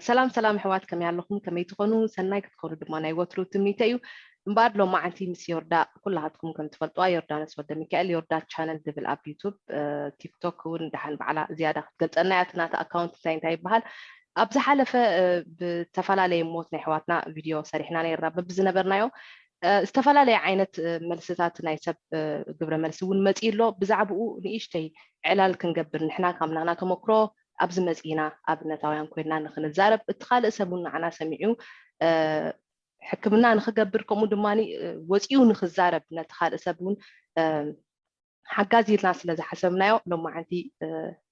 ሰላም ሰላም ኣሕዋት፣ ከመይ ኣለኹም? ከመይ ትኾኑ? ሰናይ ክትኮኑ ድማ ናይ ወትሩ ትምኒተይ እዩ። እምበኣር ሎማዓንቲ ምስ ዮርዳ፣ ኩላሃትኩም ከም ትፈልጥዋ፣ ዮርዳኖስ ወልደ ሚካኤል፣ ዮርዳ ቻነል ዝብል ኣብ ዩቱብ፣ ቲክቶክ እውን ደሓን ባዕላ ዝያዳ ክትገልፀልና እያ እቲ ናታ ኣካውንት እንታይ እንታይ ይበሃል። ኣብ ዝሓለፈ ብዝተፈላለየ ሞት ናይ ኣሕዋትና ቪድዮ ሰሪሕና ነይርና። በብዝነበርናዮ ዝተፈላለየ ዓይነት መልስታት ናይ ሰብ ግብረ መልሲ እውን መፂኡ ኣሎ። ብዛዕባኡ ንእሽተይ ዕላል ክንገብር፣ ንሕና ካብ ናና ተመክሮ ኣብዚ መፂና ኣብነታውያን ኮይንና ንክንዛረብ፣ እቲ ካልእ ሰብ እውን ንዓና ሰሚዑ ሕክምና ንክገብር፣ ከምኡ ድማ ወፂኡ ንክዛረብ፣ ነቲ ካልእ ሰብ እውን ሓጋዚ ኢልና ስለ ዝሓሰብናዮ ሎማዓንቲ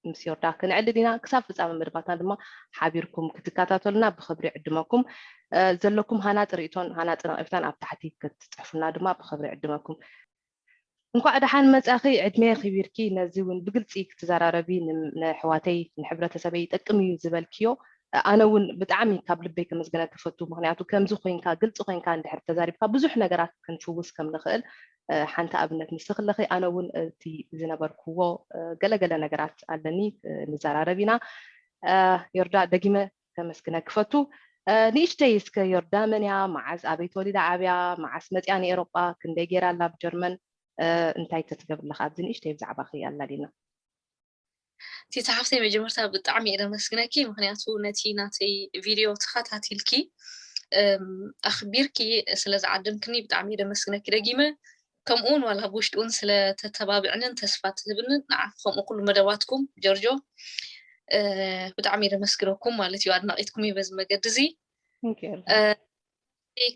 ምስ ዮርዳ ክንዕልል ኢና። ክሳብ ፍፃመ መደባትና ድማ ሓቢርኩም ክትከታተሉና ብክብሪ ዕድመኩም። ዘለኩም ሃናፂ ርእይቶን ሃናፂ ነቐፍታን ኣብ ታሕቲ ክትፅሕፉና ድማ ብክብሪ ዕድመኩም። እንኳዕ ደሓን መፃኺ፣ ዕድመ ክቢርኪ ነዚ እውን ብግልፂ ክትዘራረቢ፣ ንሕዋተይ ንሕብረተሰበይ ይጠቅም እዩ ዝበልክዮ። ኣነ እውን ብጣዕሚ ካብ ልበይ ከመስግነኪ እፈቱ። ምክንያቱ ከምዚ ኮይንካ፣ ግልፂ ኮይንካ እንድሕር ተዛሪብካ ብዙሕ ነገራት ክንፍውስ ከም ንኽእል ሓንቲ ኣብነት ንስኺ ኣለኺ። ኣነ እውን እቲ ዝነበርክዎ ገለገለ ነገራት ኣለኒ፣ ንዘራረብ ኢና። ዮርዳ፣ ደጊመ ከመስግነኪ እፈቱ። ንእሽተይ እስከ ዮርዳ መን እያ? መዓስ ኣበይ ተወሊዳ ዓብያ? መዓስ መፅያ ንኤሮጳ? ክንደይ ገይራ ኣላ ኣብ ጀርመን? እንታይ ተትገብር ኣለኻ? ኣብዚ ንእሽተይ ብዛዕባኺ ኣላሊና። ቲታ ሓፍተይ፣ መጀመርታ ብጣዕሚ እየ ደመስግነኪ፣ ምክንያቱ ነቲ ናተይ ቪድዮ ተኸታቲልኪ ኣኽቢርኪ ስለ ዝዓደምክኒ ብጣዕሚ እየ ደመስግነኪ ደጊመ። ከምኡ እውን ዋላ ብውሽጢ እውን ስለ ተተባብዕንን ተስፋ ትህብንን፣ ንዓኹም ከምኡ ኩሉ መደባትኩም ጆርጆ ብጣዕሚ እየ ደመስግነኩም ማለት እዩ። ኣድናቒትኩም እዩ በዚ መገዲ እዚ።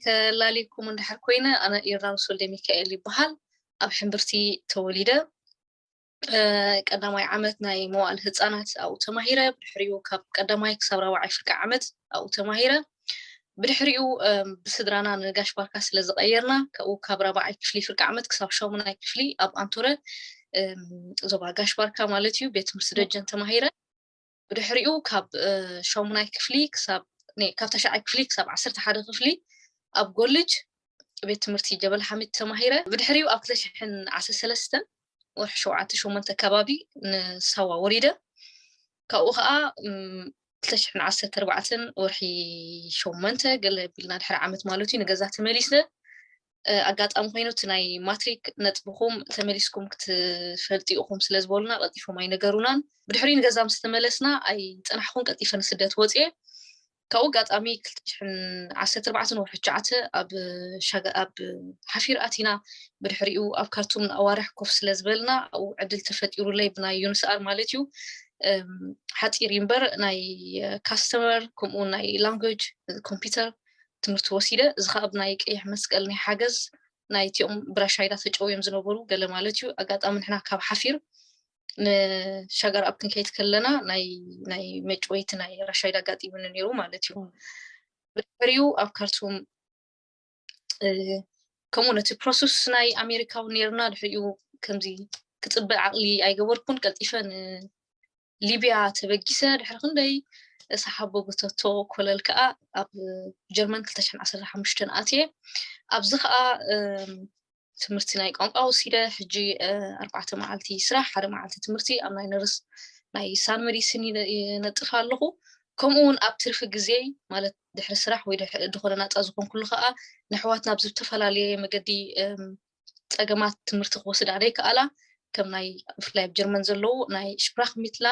ከላሊኩም እንድሕር ኮይነ፣ ኣነ ዮርዳኖስ ወልደ ሚካኤል ይበሃል። ኣብ ሕምብርቲ ተወሊደ። ቀዳማይ ዓመት ናይ መዋእል ህፃናት ኣብኡ ተማሂረ። ብድሕሪኡ ካብ ቀዳማይ ክሳብ ራብዓይ ፍርቂ ዓመት ኣብኡ ተማሂረ። ብድሕሪኡ ብስድራና ንጋሽ ባርካ ስለ ዝቐየርና፣ ካብኡ ካብ ራብዓይ ክፍሊ ፍርቂ ዓመት ክሳብ ሻሙናይ ክፍሊ ኣብ ኣንቶረ ዞባ ጋሽ ባርካ ማለት እዩ፣ ቤት ትምህርቲ ደጀን ተማሂረ። ብድሕሪኡ ካብ ሻሙናይ ክፍሊ ክሳብ፣ ካብ ተሻዓይ ክፍሊ ክሳብ ዓሰርተ ሓደ ክፍሊ ኣብ ጎልጅ ቤት ትምህርቲ ጀበል ሓሚድ ተማሂረ። ብድሕሪኡ ኣብ ክልተ ሽሕን ዓሰርተ ሰለስተን ወርሒ ሸውዓተ ሸሞንተ ከባቢ ንሳዋ ወሪደ። ካብኡ ከዓ ክልተ ሽሕን ዓሰርተ ኣርባዕተን ወርሒ ሸሞንተ፣ ገለ ቢልና ድሕሪ ዓመት ማለት እዩ፣ ንገዛ ተመሊስነ። ኣጋጣሚ ኮይኑ እቲ ናይ ማትሪክ ነጥብኹም ተመሊስኩም ክትፈልጡ ኢኹም ስለ ዝበሉና ቀልጢፎም ኣይነገሩናን። ብድሕሪኡ ንገዛ ምስ ተመለስና ኣይፀናሕኹን፣ ቀልጢፈ ንስደት ወፅየ። ካብኡ ኣጋጣሚ ክልተ ሽሕን ዓሰርተ ኣርባዕተን ወርሒ ትሽዓተ ኣብ ሻጋ-፣ ኣብ ሓፊር ኣቲና። ብድሕሪኡ ኣብ ካርቱም ንኣዋርሕ ኮፍ ስለ ዝበልና ኣብኡ ዕድል ተፈጢሩለይ ብናይ ዩንስኣር ማለት እዩ። ሓፂር እዩ እምበር ናይ ካስተመር ከምኡ ናይ ላንጉጅ ኮምፒውተር ትምህርቲ ወሲደ። እዚ ከዓ ብናይ ቀይሕ መስቀል ናይ ሓገዝ ናይቲኦም ብራሻይዳ ተጨውዮም ዝነበሩ ገለ ማለት እዩ። ኣጋጣሚ ንሕና ካብ ሓፊር ንሻጋር ኣብ ክንከይድ ከለና ናይ ናይ መጭወይቲ ናይ ራሻይዳ ኣጋጢሙኒ ነይሩ ማለት እዩ። ብድሕሪኡ ኣብ ካርቱም ከምኡ ነቲ ፕሮሰስ ናይ ኣሜሪካ እውን ነይርና። ድሕሪኡ ከምዚ ክፅበ ዓቕሊ ኣይገበርኩን፣ ቀልጢፈ ንሊብያ ተበጊሰ። ድሕሪ ክንደይ ሰሓቦ ጎተቶ ኮለል ከዓ ኣብ ጀርመን ክልተ ሽሕን ዓሰርተ ሓሙሽተን ኣትየ። ኣብዚ ከዓ ትምህርቲ ናይ ቋንቋ ወሲደ። ሕጂ ኣርባዕተ መዓልቲ ስራሕ፣ ሓደ መዓልቲ ትምህርቲ ኣብ ናይ ነርስ ናይ ሳን መዲሲን ይነጥፍ ኣለኹ። ከምኡ እውን ኣብ ትርፊ ግዜ ማለት ድሕሪ ስራሕ ወይ ዝኾነ ናፃ ዝኾንኩሉ ከዓ ንኣሕዋትና ኣብ ዝተፈላለየ መገዲ ፀገማት ትምህርቲ ክወስዳ ዘይከኣላ ከም ናይ ብፍላይ ኣብ ጀርመን ዘለዉ ናይ ሽፕራክ ሚትላ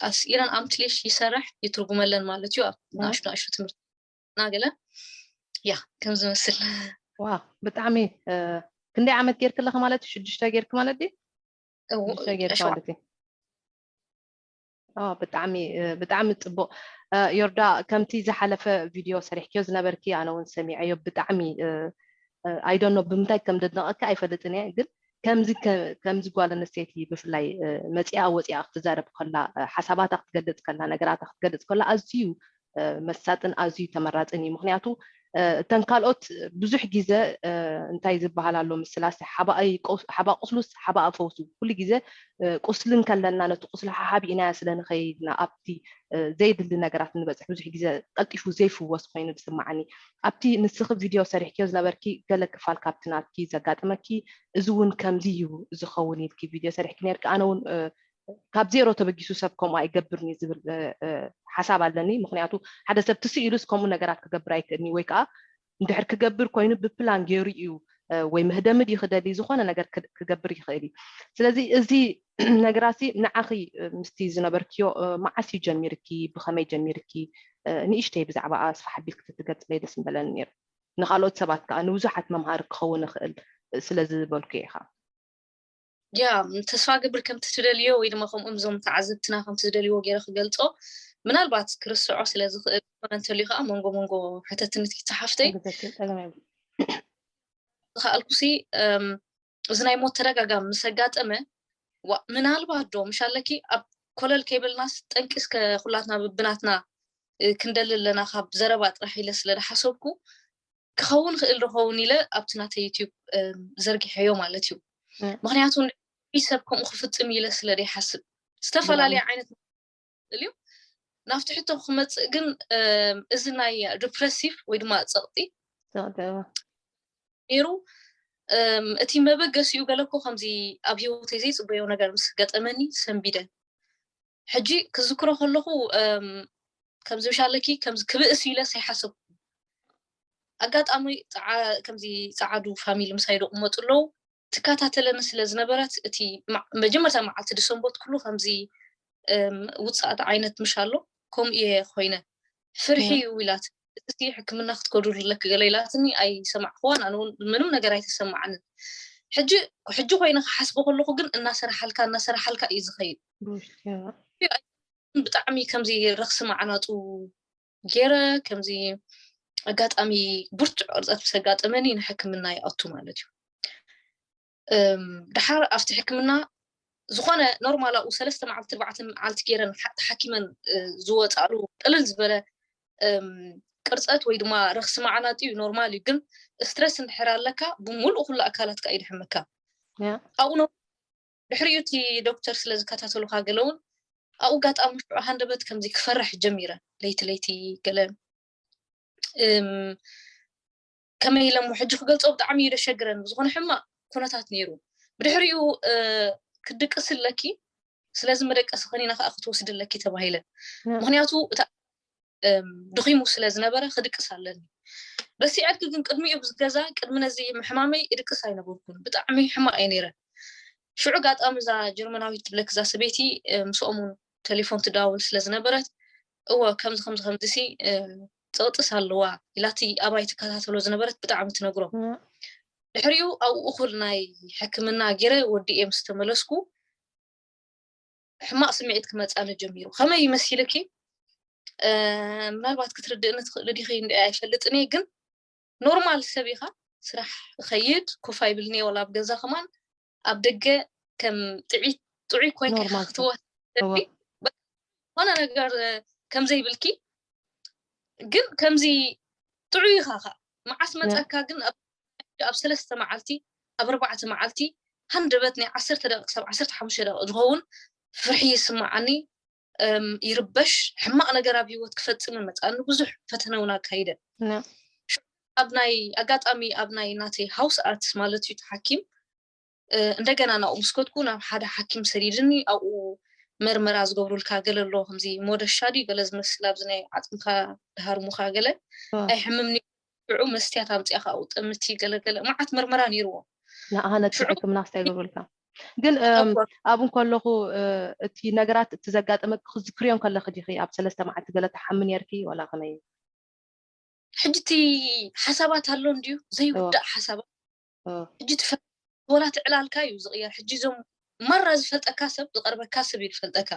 ኣስ ኢረን ኣምትሊሽ ይሰርሕ ይትርጉመለን ማለት እዩ ኣብ ናሽቱ ናሽቱ ትምህርቲ ናገለ ያ ከም ዝመስል። ዋ ብጣዕሚ ክንደይ ዓመት ጌርክለኸ ማለት ሽዱሽተ ጌርክ ማለት ድዩ? ሽዱሽተ ጌርክ ማለት እዩ። ብጣዕሚ ብጣዕሚ ፅቡቅ። ዮርዳ ከምቲ ዝሓለፈ ቪድዮ ሰሪሕክዮ ዝነበርኪ ኣነ እውን ሰሚዐዮ። ብጣዕሚ ኣይዶኖ ብምንታይ ከም ደድነቀኪ ኣይፈልጥን እየ፣ ግን ከምዚ ከምዚ ጓል ኣንስተይቲ ብፍላይ መፅኣ ወፅኣ ክትዛረብ ከላ፣ ሓሳባታ ክትገልፅ ከላ፣ ነገራታ ክትገልፅ ከላ ኣዝዩ መሳጥን ኣዝዩ ተመራፅን እዩ። ምክንያቱ እተን ካልኦት ብዙሕ ግዜ እንታይ ዝበሃል ኣሎ ምስላስ ሓባኣ ቁስሉስ ሓባኣ ፈውሱ፣ ኩሉ ግዜ ቁስሊ እንከለና ነቲ ቁስሊ ሓሓቢእናዮ ስለ ንኸይድ ኢና ኣብቲ ዘየድሊ ነገራት ንበፅሕ። ብዙሕ ግዜ ቀልጢፉ ዘይፍወስ ኮይኑ ዝስማዓኒ። ኣብቲ ንስኺ ቪድዮ ሰሪሕክዮ ዝነበርኪ ገለ ክፋል ካብቲ ናትኪ ዘጋጠመኪ እዚ እውን ከምዚ እዩ ዝኸውን ኢልኪ ቪድዮ ሰሪሕኪ ነርኪ። ኣነ እውን ካብ ዜሮ ተበጊሱ ሰብ ከምኡ ኣይገብርን እዩ ዝብል ሓሳብ ኣለኒ። ምክንያቱ ሓደ ሰብ ትስኢሉስ ከምኡ ነገራት ክገብር ኣይክእልኒ፣ ወይ ከዓ እንድሕር ክገብር ኮይኑ ብፕላን ገይሩ እዩ ወይ መህደሚ ድዩ ክደሊ፣ ዝኾነ ነገር ክገብር ይኽእል እዩ። ስለዚ እዚ ነገራሲ ንዓኺ ምስቲ ዝነበርክዮ መዓስ እዩ ጀሚርኪ፣ ብኸመይ ጀሚርኪ፣ ንእሽተይ ብዛዕባ ኣስፋሕ ኣቢልክ ትገልፅለይ ደስ ምበለኒ ነይሩ። ንካልኦት ሰባት ከዓ ንብዙሓት መምሃሪ ክኸውን ይኽእል ስለ ዝበልኩ ኢኻ። ያ ተስፋ ገብር ከምቲ ትደልዮ ወይ ድማ ከምኡም ዞም ተዓዘብትና ከምቲ ዝደልይዎ ገይረ ክገልፆ ምናልባት ክርስዖ ስለ ዝኽእል ኮነ እንተልዩ ከዓ መንጎ መንጎ ሕተትንት ይተሓፍተይ ዝኸኣልኩሲ እዚ ናይ ሞት ተደጋጋሚ ምስ ኣጋጠመ ምናልባት ዶ ምሽ ኣለኪ ኣብ ኮለል ከይበልናስ ጠንቂ እስከ ኩላትና ብብናትና ክንደሊ ኣለና ካብ ዘረባ ጥራሕ ኢለ ስለ ዝሓሰብኩ ክኸውን ክእል ዝኸውን ኢለ ኣብቲ ናተ ዩትብ ዘርጊሐዮ ማለት እዩ። ምክንያቱ ሰብ ከምኡ ክፍፅም ኢለ ስለ ዘይሓስብ ዝተፈላለየ ዓይነት እዩ ናብቲ ሕቶ ክመፅእ ግን እዚ ናይ ዲፕረሲቭ ወይ ድማ ፀቕጢ ነይሩ። እቲ መበገሲኡ ገለኮ ከምዚ ኣብ ህይወተይ ዘይፅበዮ ነገር ምስ ገጠመኒ ሰንቢደ ሕጂ ክዝክሮ ከለኹ ከምዚ ምሽ ኣለኪ ከምዚ ክብእስ ኢለ ኣይሓሰብኩ። ኣጋጣሚ ከምዚ ፀዓዱ ፋሚሊ ምሳይ ዝቕመጡ ኣለዉ ትከታተለኒ ስለ ዝነበረት እቲ መጀመርታ መዓልቲ ድሰንበት ኩሉ ከምዚ ውፅኣት ዓይነት ምሽ ኣሎ ከምኡ እየ ኮይነ ፍርሒ እዩ ኢላት እቲ ሕክምና ክትከዱ ኣለኪ ገለ ኢላትኒ ኣይሰማዕክዋን ኣነ ምንም ነገር ኣይተሰማዓንን። ሕጂ ሕጂ ኮይነ ክሓስቦ ከለኩ ግን እናሰራሓልካ እናሰራሓልካ እዩ ዝኸይድ። ብጣዕሚ ከምዚ ረክሲ ማዕናጡ ገይረ ከምዚ ኣጋጣሚ ብርቱዕ ቅርፀት ምስ ኣጋጠመኒ ንሕክምና ይኣቱ ማለት እዩ። ድሓር ኣብቲ ሕክምና ዝኾነ ኖርማል ኣብኡ ሰለስተ መዓልቲ ኣርባዕተ መዓልቲ ገይረን ተሓኪመን ዝወፃሉ ቅልል ዝበለ ቅርፀት ወይ ድማ ረክሲ ማዕናጡ እዩ ኖርማል እዩ። ግን ስትረስ እንድሕር ኣለካ ብምሉእ ኩሉ ኣካላትካ እዩ ድሕመካ። ኣብኡ ድሕሪኡ እቲ ዶክተር ስለ ዝከታተሉካ ገለ እውን ኣብኡ ኣጋጣሚ ሽዑ ሃንደበት ከምዚ ክፈርሕ ጀሚረ ለይቲ ለይቲ ገለ ከመይ ኢለ እሞ ሕጂ ክገልፆ ብጣዕሚ እዩ ደሸግረን ብዝኾነ ሕማቅ ኩነታት ነይሩ። ብድሕሪኡ ክድቅስ ኣለኪ ስለዚ መደቀሲ ከኒና ከዓ ክትወስድ ኣለኪ ተባሂለ። ምክንያቱ እታ ድኺሙ ስለ ዝነበረ ክድቅስ ኣለኒ። ረሲዐልኪ ግን ቅድሚኡ ብዝገዛ ቅድሚ ነዚ ምሕማመይ እድቅስ ኣይነበርኩን ብጣዕሚ ሕማቅ እየ ነይረ። ሽዑ ኣጋጣሚ እዛ ጀርመናዊት ትብለክ እዛ ሰበይቲ ምስኦም እውን ቴሌፎን ትደዋወል ስለ ዝነበረት እወ ከምዚ ከምዚ ከምዚ ሲ ፀቕጥስ ኣለዋ ኢላቲ ኣባይ ትከታተሎ ዝነበረት ብጣዕሚ ትነግሮ። ድሕሪኡ ኣብኡ እኹል ናይ ሕክምና ገይረ ወዲኤ ምስ ተመለስኩ ሕማቕ ስምዒት ክመፃኒ ጀሚሩ። ከመይ ይመሲልኪ? ምናልባት ክትርድእኒ ትኽእሊ ዲኺ እንዲ ኣይፈልጥን እየ ግን ኖርማል ሰብ ኢኻ። ስራሕ እኸይድ ኮፍ ኣይብልኒ እየ ወላ ኣብ ገዛ ከማን ኣብ ደገ ከም ጥዑይ ኮይንካ ክትወ ዝኾነ ነገር ከም ዘይብልኪ ግን ከምዚ ጥዑይ ኢኻ ኻ መዓስ መፀካ ግን ኣብ ሰለስተ መዓልቲ ኣብ ኣርባዕተ መዓልቲ ሃንደበት ናይ ዓሰርተ ደቂቕ ክሳብ ዓሰርተ ሓሙሽተ ደቂቕ ዝኸውን ፍርሒ ይስምዓኒ። ይርበሽ ሕማቕ ነገር ኣብ ህይወት ክፈፅም መፅኣኒ ብዙሕ ፈተነ እውን ኣካይደ። ኣብ ናይ ኣጋጣሚ ኣብ ናይ ናተይ ሃውስ ኣርትስ ማለት እዩ እቲ ሓኪም እንደገና ናብኡ ምስ ከድኩ ናብ ሓደ ሓኪም ሰዲድኒ ኣብኡ መርመራ ዝገብሩልካ ገለ ኣሎ ከምዚ ሞደሻ ድዩ ገለ ዝመስል ኣብዚ ናይ ዓፅምካ ድሃርሙካ ገለ ኣይሕምምኒ ሽዑ መስትያት ኣምፅኣ ካብኡ ጠምቲ ገለገለ መዓት መርመራ ነይርዎ። ንኣኻ ነቲ ሕክምና ክስታይ ገብሩልካ ግን ኣብ እንከለኹ እቲ ነገራት እቲ ዘጋጠመ ክዝክርዮ ከለክ ዲኺ ኣብ ሰለስተ መዓልቲ ገለ ትሓሚ ነርኪ ዋላ ከመይ? ሕጂ እቲ ሓሳባት ኣሎ እንድዩ ዘይውዳእ ሓሳባት ሕጂ ትፈ ወላ ትዕላልካ እዩ ዝቕየር። ሕጂ እዞም ማራ ዝፈልጠካ ሰብ ዝቐርበካ ሰብ እዩ ዝፈልጠካ።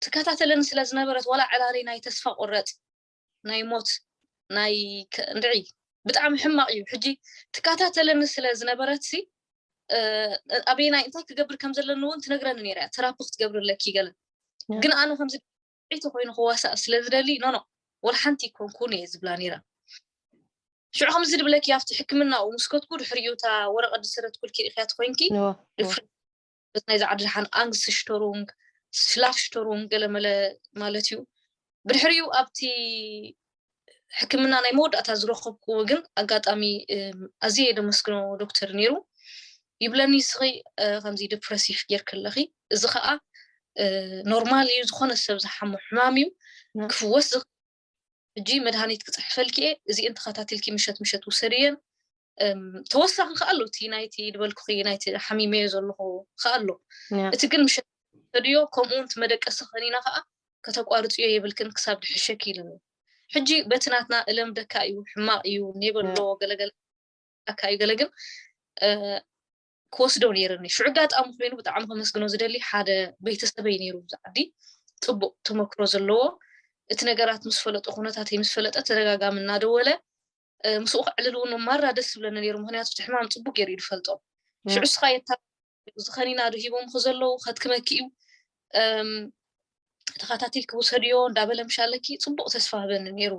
ትከታተለኒ ስለ ዝነበረት ዋላ ዕላለይ ናይ ተስፋ ቆረፅ ናይ ሞት ናይ እንድዒ ብጣዕሚ ሕማቕ እዩ። ሕጂ ትከታተለኒ ስለ ዝነበረት ሲ ኣበይ ናይ እንታይ ክገብር ከም ዘለኒ እውን ትነግረኒ ነይራ እያ። ተራፒ ክትገብር ኣለኪ ገለ ግን ኣነ ከምዚ ዕይቲ ኮይኑ ክዋሳእ ስለ ዝደሊ ኖኖ ወላ ሓንቲ ይኮንኩን እየ ዝብላ ነይራ። ሽዑ ከምዚ ድብለኪ ኣብቲ ሕክምና ምስ ከድኩ ድሕሪኡ እታ ወረቐት ዝሰረትኩልኪ ርኢኽያ ትኮይንኪ ድፍረት ናይዚ ዓዲ ደሓን ኣንግስ ሽተሩንግ ስላፍ ሽተሩንግ ገለመለ ማለት እዩ። ብድሕሪኡ ኣብቲ ሕክምና ናይ መወዳእታ ዝረኸብኩዎ ግን ኣጋጣሚ ኣዝየ ደመስግኖ ዶክተር ነይሩ። ይብለኒ። እስኺ ከምዚ ዲፕረሲቭ ጌርኪ ኣለኺ፣ እዚ ከዓ ኖርማል እዩ፣ ዝኾነ ሰብ ዝሓሞ ሕማም እዩ፣ ክፍወስ። ሕጂ መድሃኒት ክፅሕፈልኪ እየ፣ እዚእን ተኸታቲልኪ ምሸት ምሸት ውሰድየን። ተወሳኺ ከዓ ኣሎ፣ እቲ ናይቲ ዝበልኩኺ ናይቲ ሓሚመዮ ዘለኹ ከዓ ኣሎ። እቲ ግን ምሸት ውሰድዮ፣ ከምኡ እውን እቲ መደቀሲ ከኒና ከዓ ከተቋርፅዮ የብልክን ክሳብ ድሕሸኪ ኢሉኒ። ሕጂ በቲ ናትና እለምደካ እዩ፣ ሕማቕ እዩ፣ ኔበሎ ገለገለ ኣካ እዩ። ገለ ግን ክወስዶ ነይርኒ። ሽዑ ኣጋጣሚ ኮይኑ ብጣዕሚ ከመስግኖ ዝደሊ ሓደ ቤተሰበይ ነይሩ፣ ኣብዚ ዓዲ ፅቡቕ ተመክሮ ዘለዎ፣ እቲ ነገራት ምስ ፈለጦ፣ ኩነታተይ ምስ ፈለጠ ተደጋጋሚ እናደወለ ምስኡ ክዕልል እውን ማራ ደስ ዝብለኒ ነይሩ። ምክንያቱ እቲ ሕማም ፅቡቅ ገይሩ እዩ ዝፈልጦ። ሽዑ እስኻ የታ ዝኸኒና ዶ ሂቦምኹ ዘለዉ ከትክመኪ እዩ፣ ተኸታቲልኪ ውሰድዮ እንዳበለ ምሻለኪ ፅቡቅ ተስፋ ህበኒ ነይሩ።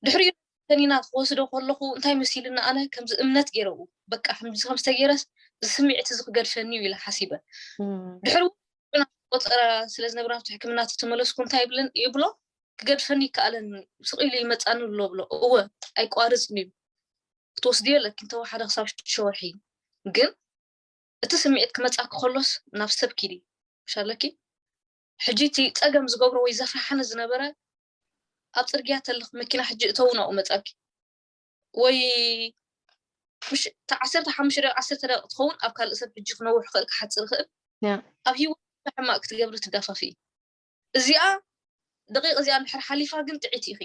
ድሕሪኡ ከኒና ክወስዶ ከለኹ እንታይ መሲልና፣ ኣነ ከምዚ እምነት ገይረኡ፣ በቃ ከምዚ ከም ዝተገይረስ እዚ ስምዒት እዚ ክገድፈኒ እዩ ኢለ ሓሲበ። ድሕሪ ቆፀራ ስለ ዝነብር ኣብቲ ሕክምና ተተመለስኩ እንታይ ይብልን ይብሎ፣ ክገድፈኒ ይከኣለን፣ ስቕ ኢሉ ይመፃኒ ኣሎ ብሎ። እወ ኣይቋርፅን እዩ፣ ክትወስድዮ ኣለኪ እንተወሓደ ክሳብ ሽዱሽተ ወርሒ። ግን እቲ ስምዒት ክመፃኪ ከሎስ ናብ ሰብ ኪዲ ምሻለኪ። ሕጂ እቲ ፀገም ዝገብሮ ወይ ዘፍርሓኒ ዝነበረ ኣብ ፅርግያ ተለኽ መኪና ሕጂ እተው ናብኡ መፃኪ ወይ ምሽ እታ ዓሰርተ ሓሙሽተ ደቂቕ ዓሰርተ ደቂቕ ትኸውን ኣብ ካልእ ሰብ ሕጂ ክነውሕ ክእል ክሓፅር ክእል ኣብ ህይወት ሕማቅ ክትገብሪ ትዳፋፊ። እዚኣ ደቂቕ እዚኣ እንድሕር ሓሊፋ ግን ጥዒት ኢኺ።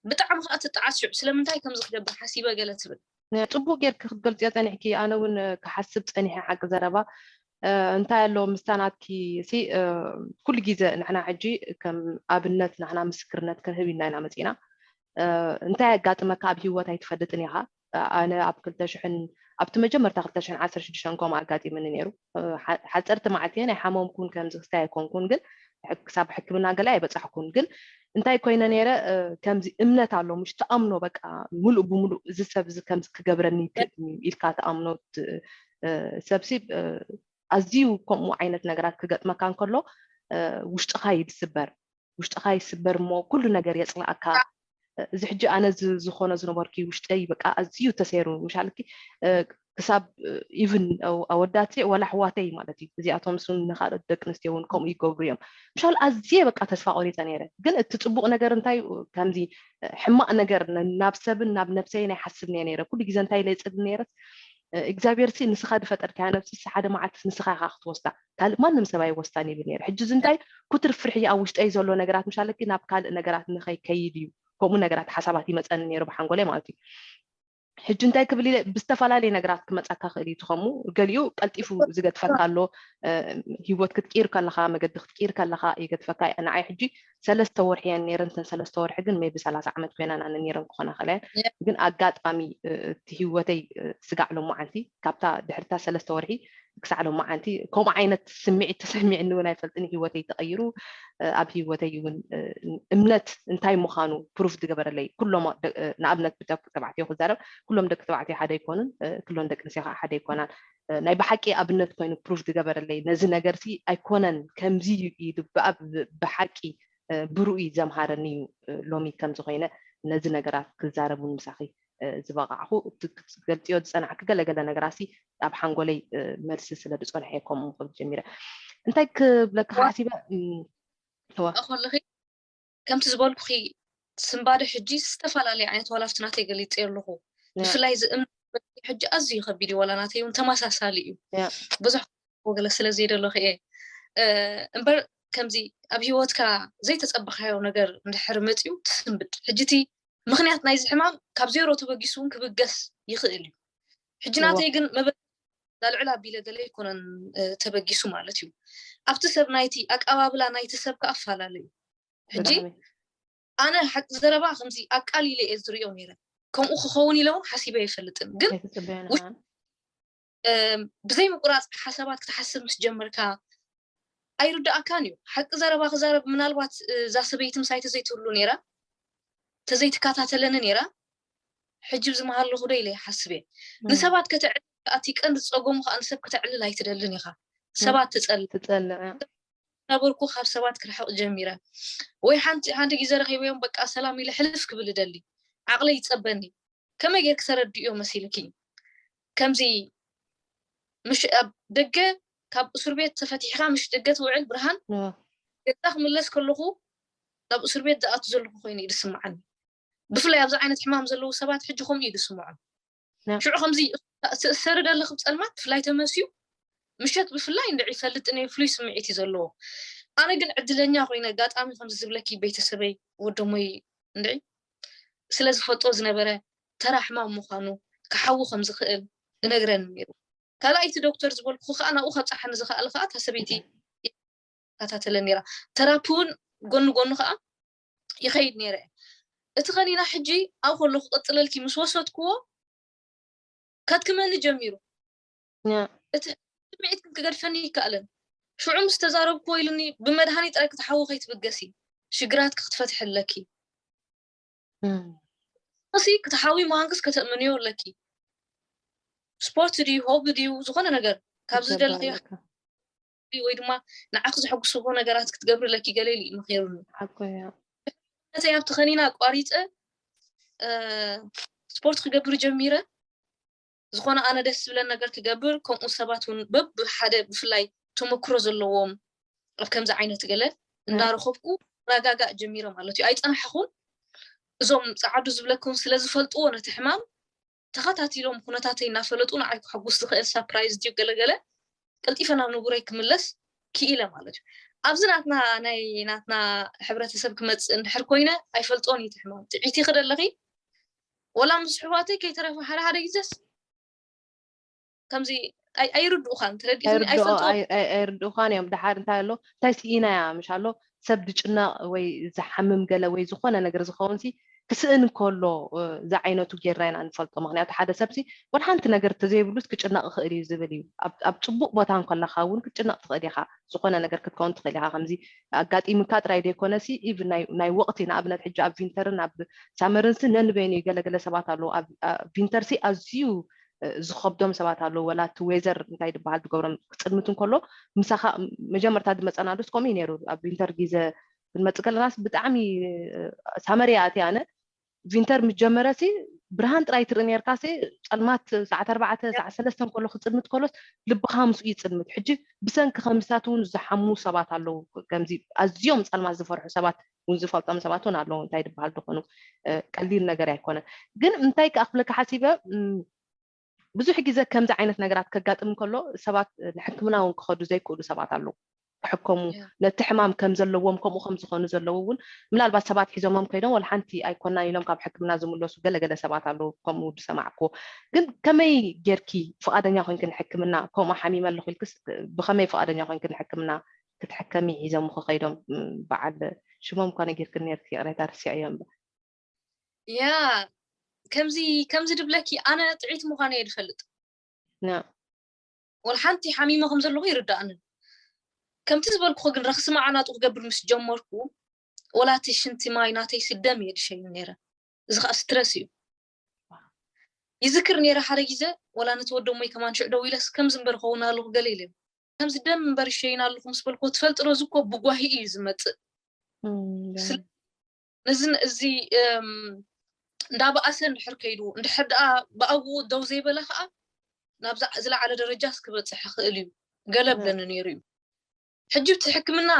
ብጣዕሚ ከዓ ትጠዓስ ሽዑ ስለምንታይ ከምዚ ክገብር ሓሲበ ገለ ትብል። ጽቡቅ ጌርኪ ክትገልጽዮ ጸኒሕኪ። ኣነ እውን ክሓስብ ጸኒሐ ሓቂ ዘረባ እንታይ ኣሎ ምስታ ናትኪ ሲ ኩሉ ግዜ ንሕና ሕጂ ከም ኣብነት ንሕና ምስክርነት ክንህብ ኢና ኢና መጺና። እንታይ ኣጋጥመካ ኣብ ህይወት ኣይትፈልጥን ኢኻ። ኣነ ኣብ ክልተ ሽሕን ኣብቲ መጀመርታ ክልተ ሽሕን ዓሰርተ ሽዱሽተን ከምኡ ኣጋጢምኒ ነይሩ። ሓፀርቲ መዓልቲ ናይ ሓመምኩን ከምዚ ክስታይ ኣይኮንኩን፣ ግን ክሳብ ሕክምና ገለ ኣይበፃሕኩን። ግን እንታይ ኮይነ ነይረ፣ ከምዚ እምነት ኣሎ ምሽ ትኣምኖ፣ በቃ ሙሉእ ብሙሉእ እዚ ሰብ እዚ ከምዚ ክገብረኒ ይክእል ኢልካ ትኣምኖ ሰብሲ ኣዝዩ ከምኡ ዓይነት ነገራት ክገጥመካ እንከሎ ውሽጥኻ ይስበር። ውሽጥኻ ይስበር እሞ ኩሉ ነገር የፅላእካ። እዚ ሕጂ ኣነ ዝኾኖ ዝነበርኩ ውሽጠይ በቃ ኣዝዩ ተሰይሩ ምሻልኪ ክሳብ ኢቭን ኣወዳት ዋላ ኣሕዋተይ ማለት እዩ እዚኣቶም ሱን ንካልኦት ደቂ ኣንስትዮ እውን ከምኡ ይገብሩ እዮም። ምሻል ኣዝየ በቃ ተስፋ ቆሪፀ ነይረ። ግን እቲ ፅቡቅ ነገር እንታይ ከምዚ ሕማቅ ነገር ናብ ሰብን ናብ ነብሰይን ኣይሓስብን እየ ነይረ። ኩሉ ግዜ እንታይ ኢለ ይፅሊ ነይረ እግዚኣብሔር ሲ ንስኻ ዝፈጠርካያ ነብሲ ሓደ መዓልቲ ንስኻ ኢኻ ክትወስዳ ካልእ ማንም ሰብ ኣይወስዳን ይብል ነይረ። ሕጂ እዚ እንታይ ኩትር ፍርሒ ኣብ ውሽጠይ ዘሎ ነገራት ምሻለኪ ናብ ካልእ ነገራት ንኸይከይድ እዩ ከምኡ ነገራት ሓሳባት ይመፀኒ ነይሩ ብሓንጎለይ ማለት እዩ። ሕጂ እንታይ ክብል ኢለ ብዝተፈላለየ ነገራት ክመፃካ ክእል እዩ ትኸሙ ገሊኡ ቀልጢፉ ዝገድፈካ ኣሎ። ህይወት ክትቅይር ከለካ መገዲ ክትቅይር ከለካ ይገድፈካ። ንዓይ ሕጂ ሰለስተ ወርሒ እየን ነይረን። እተን ሰለስተ ወርሒ ግን ሜቢ ሰላሳ ዓመት ኮይነን ኣነ ነይረን ክኾና ከለየን ግን ኣጋጣሚ እቲ ህይወተይ ስጋዕ ሎማዓንቲ ካብታ ድሕርታ ሰለስተ ወርሒ ክሳዕ ሎማዓንቲ ከምኡ ዓይነት ስምዒት ተሰሚዕኒ እውን ኣይፈልጥን። ህይወተይ ተቐይሩ ኣብ ህይወተይ እውን እምነት እንታይ ምዃኑ ፕሩፍ ዝገበረለይ ኩሎም ንኣብነት ብደቂ ተባዕትዮ ክዛረብ ኩሎም ደቂ ተባዕትዮ ሓደ ኣይኮኑን፣ ኩሎም ደቂ ኣንስትዮ ከዓ ሓደ ኣይኮናን። ናይ ብሓቂ ኣብነት ኮይኑ ፕሩፍ ዝገበረለይ ነዚ ነገርሲ ኣይኮነን ከምዚ እዩ ኢሉ ብኣብ ብሓቂ ብሩኡይ ዘምሃረኒ እዩ። ሎሚ ከምዚ ኮይነ ነዚ ነገራት ክዛረብ እውን ምሳኺ ዝበቃዕኹ እቲ ክትገልፅዮ ዝፀናዕኪ ገለገለ ነገራሲ ኣብ ሓንጎለይ መልሲ ስለ ዝፀንሐ ከምኡ ክብል ጀሚረ። እንታይ ክብለካ ሓሲበ ከለኺ ከምቲ ዝበልኩኺ ስንባደ ሕጂ ዝተፈላለየ ዓይነት ዋላ ኣብቲ ናተይ ገሊፀዮ ኣለኹ። ብፍላይ ዝእም ሕጂ ኣዝዩ ከቢድ እዩ። ዋላ ናተይ እውን ተመሳሳሊ እዩ። ብዙሕ ወገለ ስለ ዘይደለኹ እየ እምበር ከምዚ ኣብ ህይወትካ ዘይተፀበኻዮ ነገር እንድሕር መፅዩ ትስንብድ። ሕጂ እቲ ምኽንያት ናይዚ ሕማም ካብ ዜሮ ተበጊሱ እውን ክብገስ ይኽእል እዩ። ሕጂ ናተይ ግን መበ ላልዕል ኣቢለ ገለ ኣይኮነን ተበጊሱ ማለት እዩ። ኣብቲ ሰብ ናይቲ ኣቀባብላ ናይቲ ሰብ ከዓ ኣፈላለዩ። ሕጂ ኣነ ሓቂ ዘረባ ከምዚ ኣቃሊለ እየ ዝሪኦ ነይረ። ከምኡ ክኸውን ኢለ እውን ሓሲበ ኣይፈልጥን። ግን ብዘይ ምቁራፅ ሓሳባት ክትሓስብ ምስ ጀመርካ ኣይርድኣካን እዩ። ሓቂ ዘረባ ክዛረብ ምናልባት እዛ ሰበይቲ ምሳይ ተዘይትህሉ ነይራ ተዘይትከታተለኒ ነይራ ሕጂ ብዚ መሃለኹ ዶ ኢለ ይሓስብ እየ። ንሰባት ከተዕልል እቲ ቀንዲ ዝፀገሙ ከዓ ንሰብ ከተዕልል ኣይትደልን ኢኻ። ሰባት ትፀልእ ትፀልእ ነበርኩ ካብ ሰባት ክርሕቕ ጀሚረ። ወይ ሓንቲ ሓንቲ ግዜ ረኺበዮም በቃ ሰላም ኢለ ሕልፍ ክብል እደሊ። ዓቕለይ ይፀበኒ። ከመይ ጌርክ ተረድእዮ መሲልኪ? ከምዚ ምሽ ኣብ ደገ ካብ እስር ቤት ተፈቲሕካ ምሽ ደገ ትውዕል ብርሃን ገዛ ክምለስ ከለኹ ናብ እስር ቤት ዝኣቱ ዘለኹ ኮይኑ እዩ ዝስምዓኒ። ብፍላይ ኣብዚ ዓይነት ሕማም ዘለዉ ሰባት ሕጂ ከምኡ እዩ ዝስምዖም። ሽዑ ከምዚ ትእሰሪ ደለኺ ብፀልማት ብፍላይ ተመስዩ ምሸት ብፍላይ እንድዒ ይፈልጥ እየ ፍሉይ ስምዒት እዩ ዘለዎ። ኣነ ግን ዕድለኛ ኮይነ ኣጋጣሚ ከምዚ ዝብለኪ ቤተሰበይ ወደሞይ እንድዒ ስለ ዝፈልጦ ዝነበረ ተራ ሕማም ምዃኑ ክሓዊ ከም ዝኽእል እነግረኒ ነይሩ። ካልኣይቲ ዶክተር ዝበልኩ ከዓ ናብኡ ከብፅሓኒ ዝኽኣለ ከዓ እታ ሰበይቲ ይከታተለ ነይራ። ተራፒ እውን ጎኒ ጎኒ ከዓ ይኸይድ ነይረ። እቲ ከኒና ሕጂ ኣብ ከሎ ክቅፅለልኪ ምስ ወሰድክዎ ከድክመኒ ጀሚሩ። እቲ ስምዒት ግን ክገድፈኒ ይከኣለን። ሽዑ ምስ ተዛረብክዎ ኢሉኒ ብመድሃኒ ጥራይ ክትሓዊ ከይትብገሲ ሽግራት ክትፈትሐለኪ ሲ ክትሓዊ ምዃንክስ ከተእምንዮ ኣለኪ። ስፖርት ድዩ ሆቢ ድዩ ዝኾነ ነገር ካብዚ ዝደለኽዮ ወይ ድማ ንዓኺ ዘሐጉስዎ ነገራት ክትገብሪ ኣለኪ ገለ ኢሉ እዩ መኺሩኒ። ሓቆ እያ። ነተይ ኣብቲ ከኒና ኣቋሪፀ ስፖርት ክገብር ጀሚረ። ዝኾነ ኣነ ደስ ዝብለን ነገር ክገብር ከምኡ ሰባት እውን በብሓደ ብፍላይ ተመክሮ ዘለዎም ኣብ ከምዚ ዓይነት ገለ እንዳረኸብኩ ክረጋጋእ ጀሚረ ማለት እዩ። ኣይፀናሕኹን። እዞም ፀዓዱ ዝብለኩም ስለ ዝፈልጥዎ ነቲ ሕማም ተኸታቲሎም ኩነታተይ እናፈለጡ ንዓይ ክሕጉስ ዝኽእል ሳፕራይዝ ድዩ ገለገለ ቀልጢፈ ናብ ንቡረይ ክምለስ ክኢለ ማለት እዩ። ኣብዚ ናትና ናይ ናትና ሕብረተሰብ ክመፅእ እንድሕር ኮይነ ኣይፈልጦን እዩ እቲ ሕማም። ጥዒቲ ክደለኺ ወላ ምስ ኣሕዋተይ ከይተረፈ ሓደ ሓደ ግዘስ ከምዚ ኣይርድኡኻን ተረዲእኒ ኣይፈልጥዎ ኣይርድኡኻን እዮም። ድሓር እንታይ ኣሎ እንታይ ስኢናያ ምሽ ኣሎ ሰብ ዝጭነቕ ወይ ዝሓምም ገለ ወይ ዝኾነ ነገር ዝኸውን ሲ ክስእን ከሎ ዝዓይነቱ ጌርና ኢና ንፈልጦ። ምክንያቱ ሓደ ሰብ ሲ ወላ ሓንቲ ነገር ተዘይብሉስ ክጭነቕ ይኽእል እዩ ዝብል እዩ። ኣብ ፅቡቕ ቦታ እንከለኻ እውን ክትጭነቕ ትኽእል ኢኻ። ዝኾነ ነገር ክትከውን ትኽእል ኢኻ። ከምዚ ኣጋጢሙካ ጥራይ ዘይኮነ ሲ ኢቭን ናይ ወቕቲ ንኣብነት ሕጂ ኣብ ቪንተርን ኣብ ሳመርን ሲ ነንበይኑ እዩ። ገለገለ ሰባት ኣለዉ ኣብ ቪንተር ሲ ኣዝዩ ዝኸብዶም ሰባት ኣለዉ። ወላ እቲ ዌዘር እንታይ ዝበሃል ዝገብሮም ክፅልምት እንከሎ ምሳኻ መጀመርታ ዝመፀና ዶስ ከምኡ እዩ ነይሩ። ኣብ ቪንተር ግዜ ክንመፅእ ከለናስ ብጣዕሚ ሳመር እየ ኣትየ ኣነ። ቪንተር ምስ ጀመረ ሲ ብርሃን ጥራይ ትርኢ ነርካ ሲ ፀልማት ሰዓት ኣርባዕተ ሰዓት ሰለስተ እንከሎ ክፅልምት ከሎስ ልብኻ ምስኡ ይፅልምት። ሕጂ ብሰንኪ ከምዚታት እውን ዝሓሙ ሰባት ኣለዉ። ከምዚ ኣዝዮም ፀልማት ዝፈርሑ ሰባት እውን ዝፈልጦም ሰባት እውን ኣለዉ። እንታይ ዝበሃል ዝኾኑ ቀሊል ነገር ኣይኮነን። ግን እንታይ ከዓ ክብለካ ሓሲበ ብዙሕ ግዜ ከምዚ ዓይነት ነገራት ከጋጥም ከሎ ሰባት ንሕክምና እውን ክኸዱ ዘይክእሉ ሰባት ኣለዉ። ክሕከሙ ነቲ ሕማም ከም ዘለዎም ከምኡ ከም ዝኾኑ ዘለዉ እውን ምናልባት ሰባት ሒዞሞም ከይዶም ወላ ሓንቲ ኣይኮናን ኢሎም ካብ ሕክምና ዝምለሱ ገለገለ ሰባት ኣለዉ። ከምኡ ዝሰማዕክዎ ግን ከመይ ጌርኪ ፍቓደኛ ኮይንኪ ንሕክምና ከምኡ ሓሚመ ኣለኹ ኢልክስ ብኸመይ ፍቓደኛ ኮይንኪ ንሕክምና ክትሕከሚ ሒዞምኺ ከይዶም በዓል ሽሞም እኳ ነጊርክኒ ነርኪ ይቕሬታ ረሲዐዮ እምበር ያ ከምዚ ከምዚ ድብለኪ ኣነ ጥዒት ምዃነ እየ ዝፈልጥ ወላ ሓንቲ ሓሚመ ከም ዘለኹ ይርዳእንን ከምቲ ዝበልኩ ግን ረኽሲ መዓናጡ ክገብር ምስ ጀመርኩ ወላ እቲ ሽንቲ ማይ ናተይ ስደም እየ ድሸይን ነይረ እዚ ከዓ ስትረስ እዩ ይዝክር ነይረ ሓደ ግዜ ወላ ነቲ ወደሞይ ከማን ሽዕ ደው ኢለስ ከምዚ እምበር ኸውን ኣለኹ ገለ ኢለ ከምዚ ደም እምበር ይሸይን ኣለኹ ምስ በልኩ ትፈልጥሮ እዚ እኮ ብጓሂ እዩ ዝመፅእ ነዚ እዚ እንዳበኣሰ እንድሕር ከይዱ እንድሕር ደኣ ብኣግኡ ደው ዘይበለ ከዓ ናብ ዝለዓለ ደረጃስ ክበፅሕ ይኽእል እዩ ገለ ብለኒ ነይሩ እዩ ሕጂ እቲ ሕክምና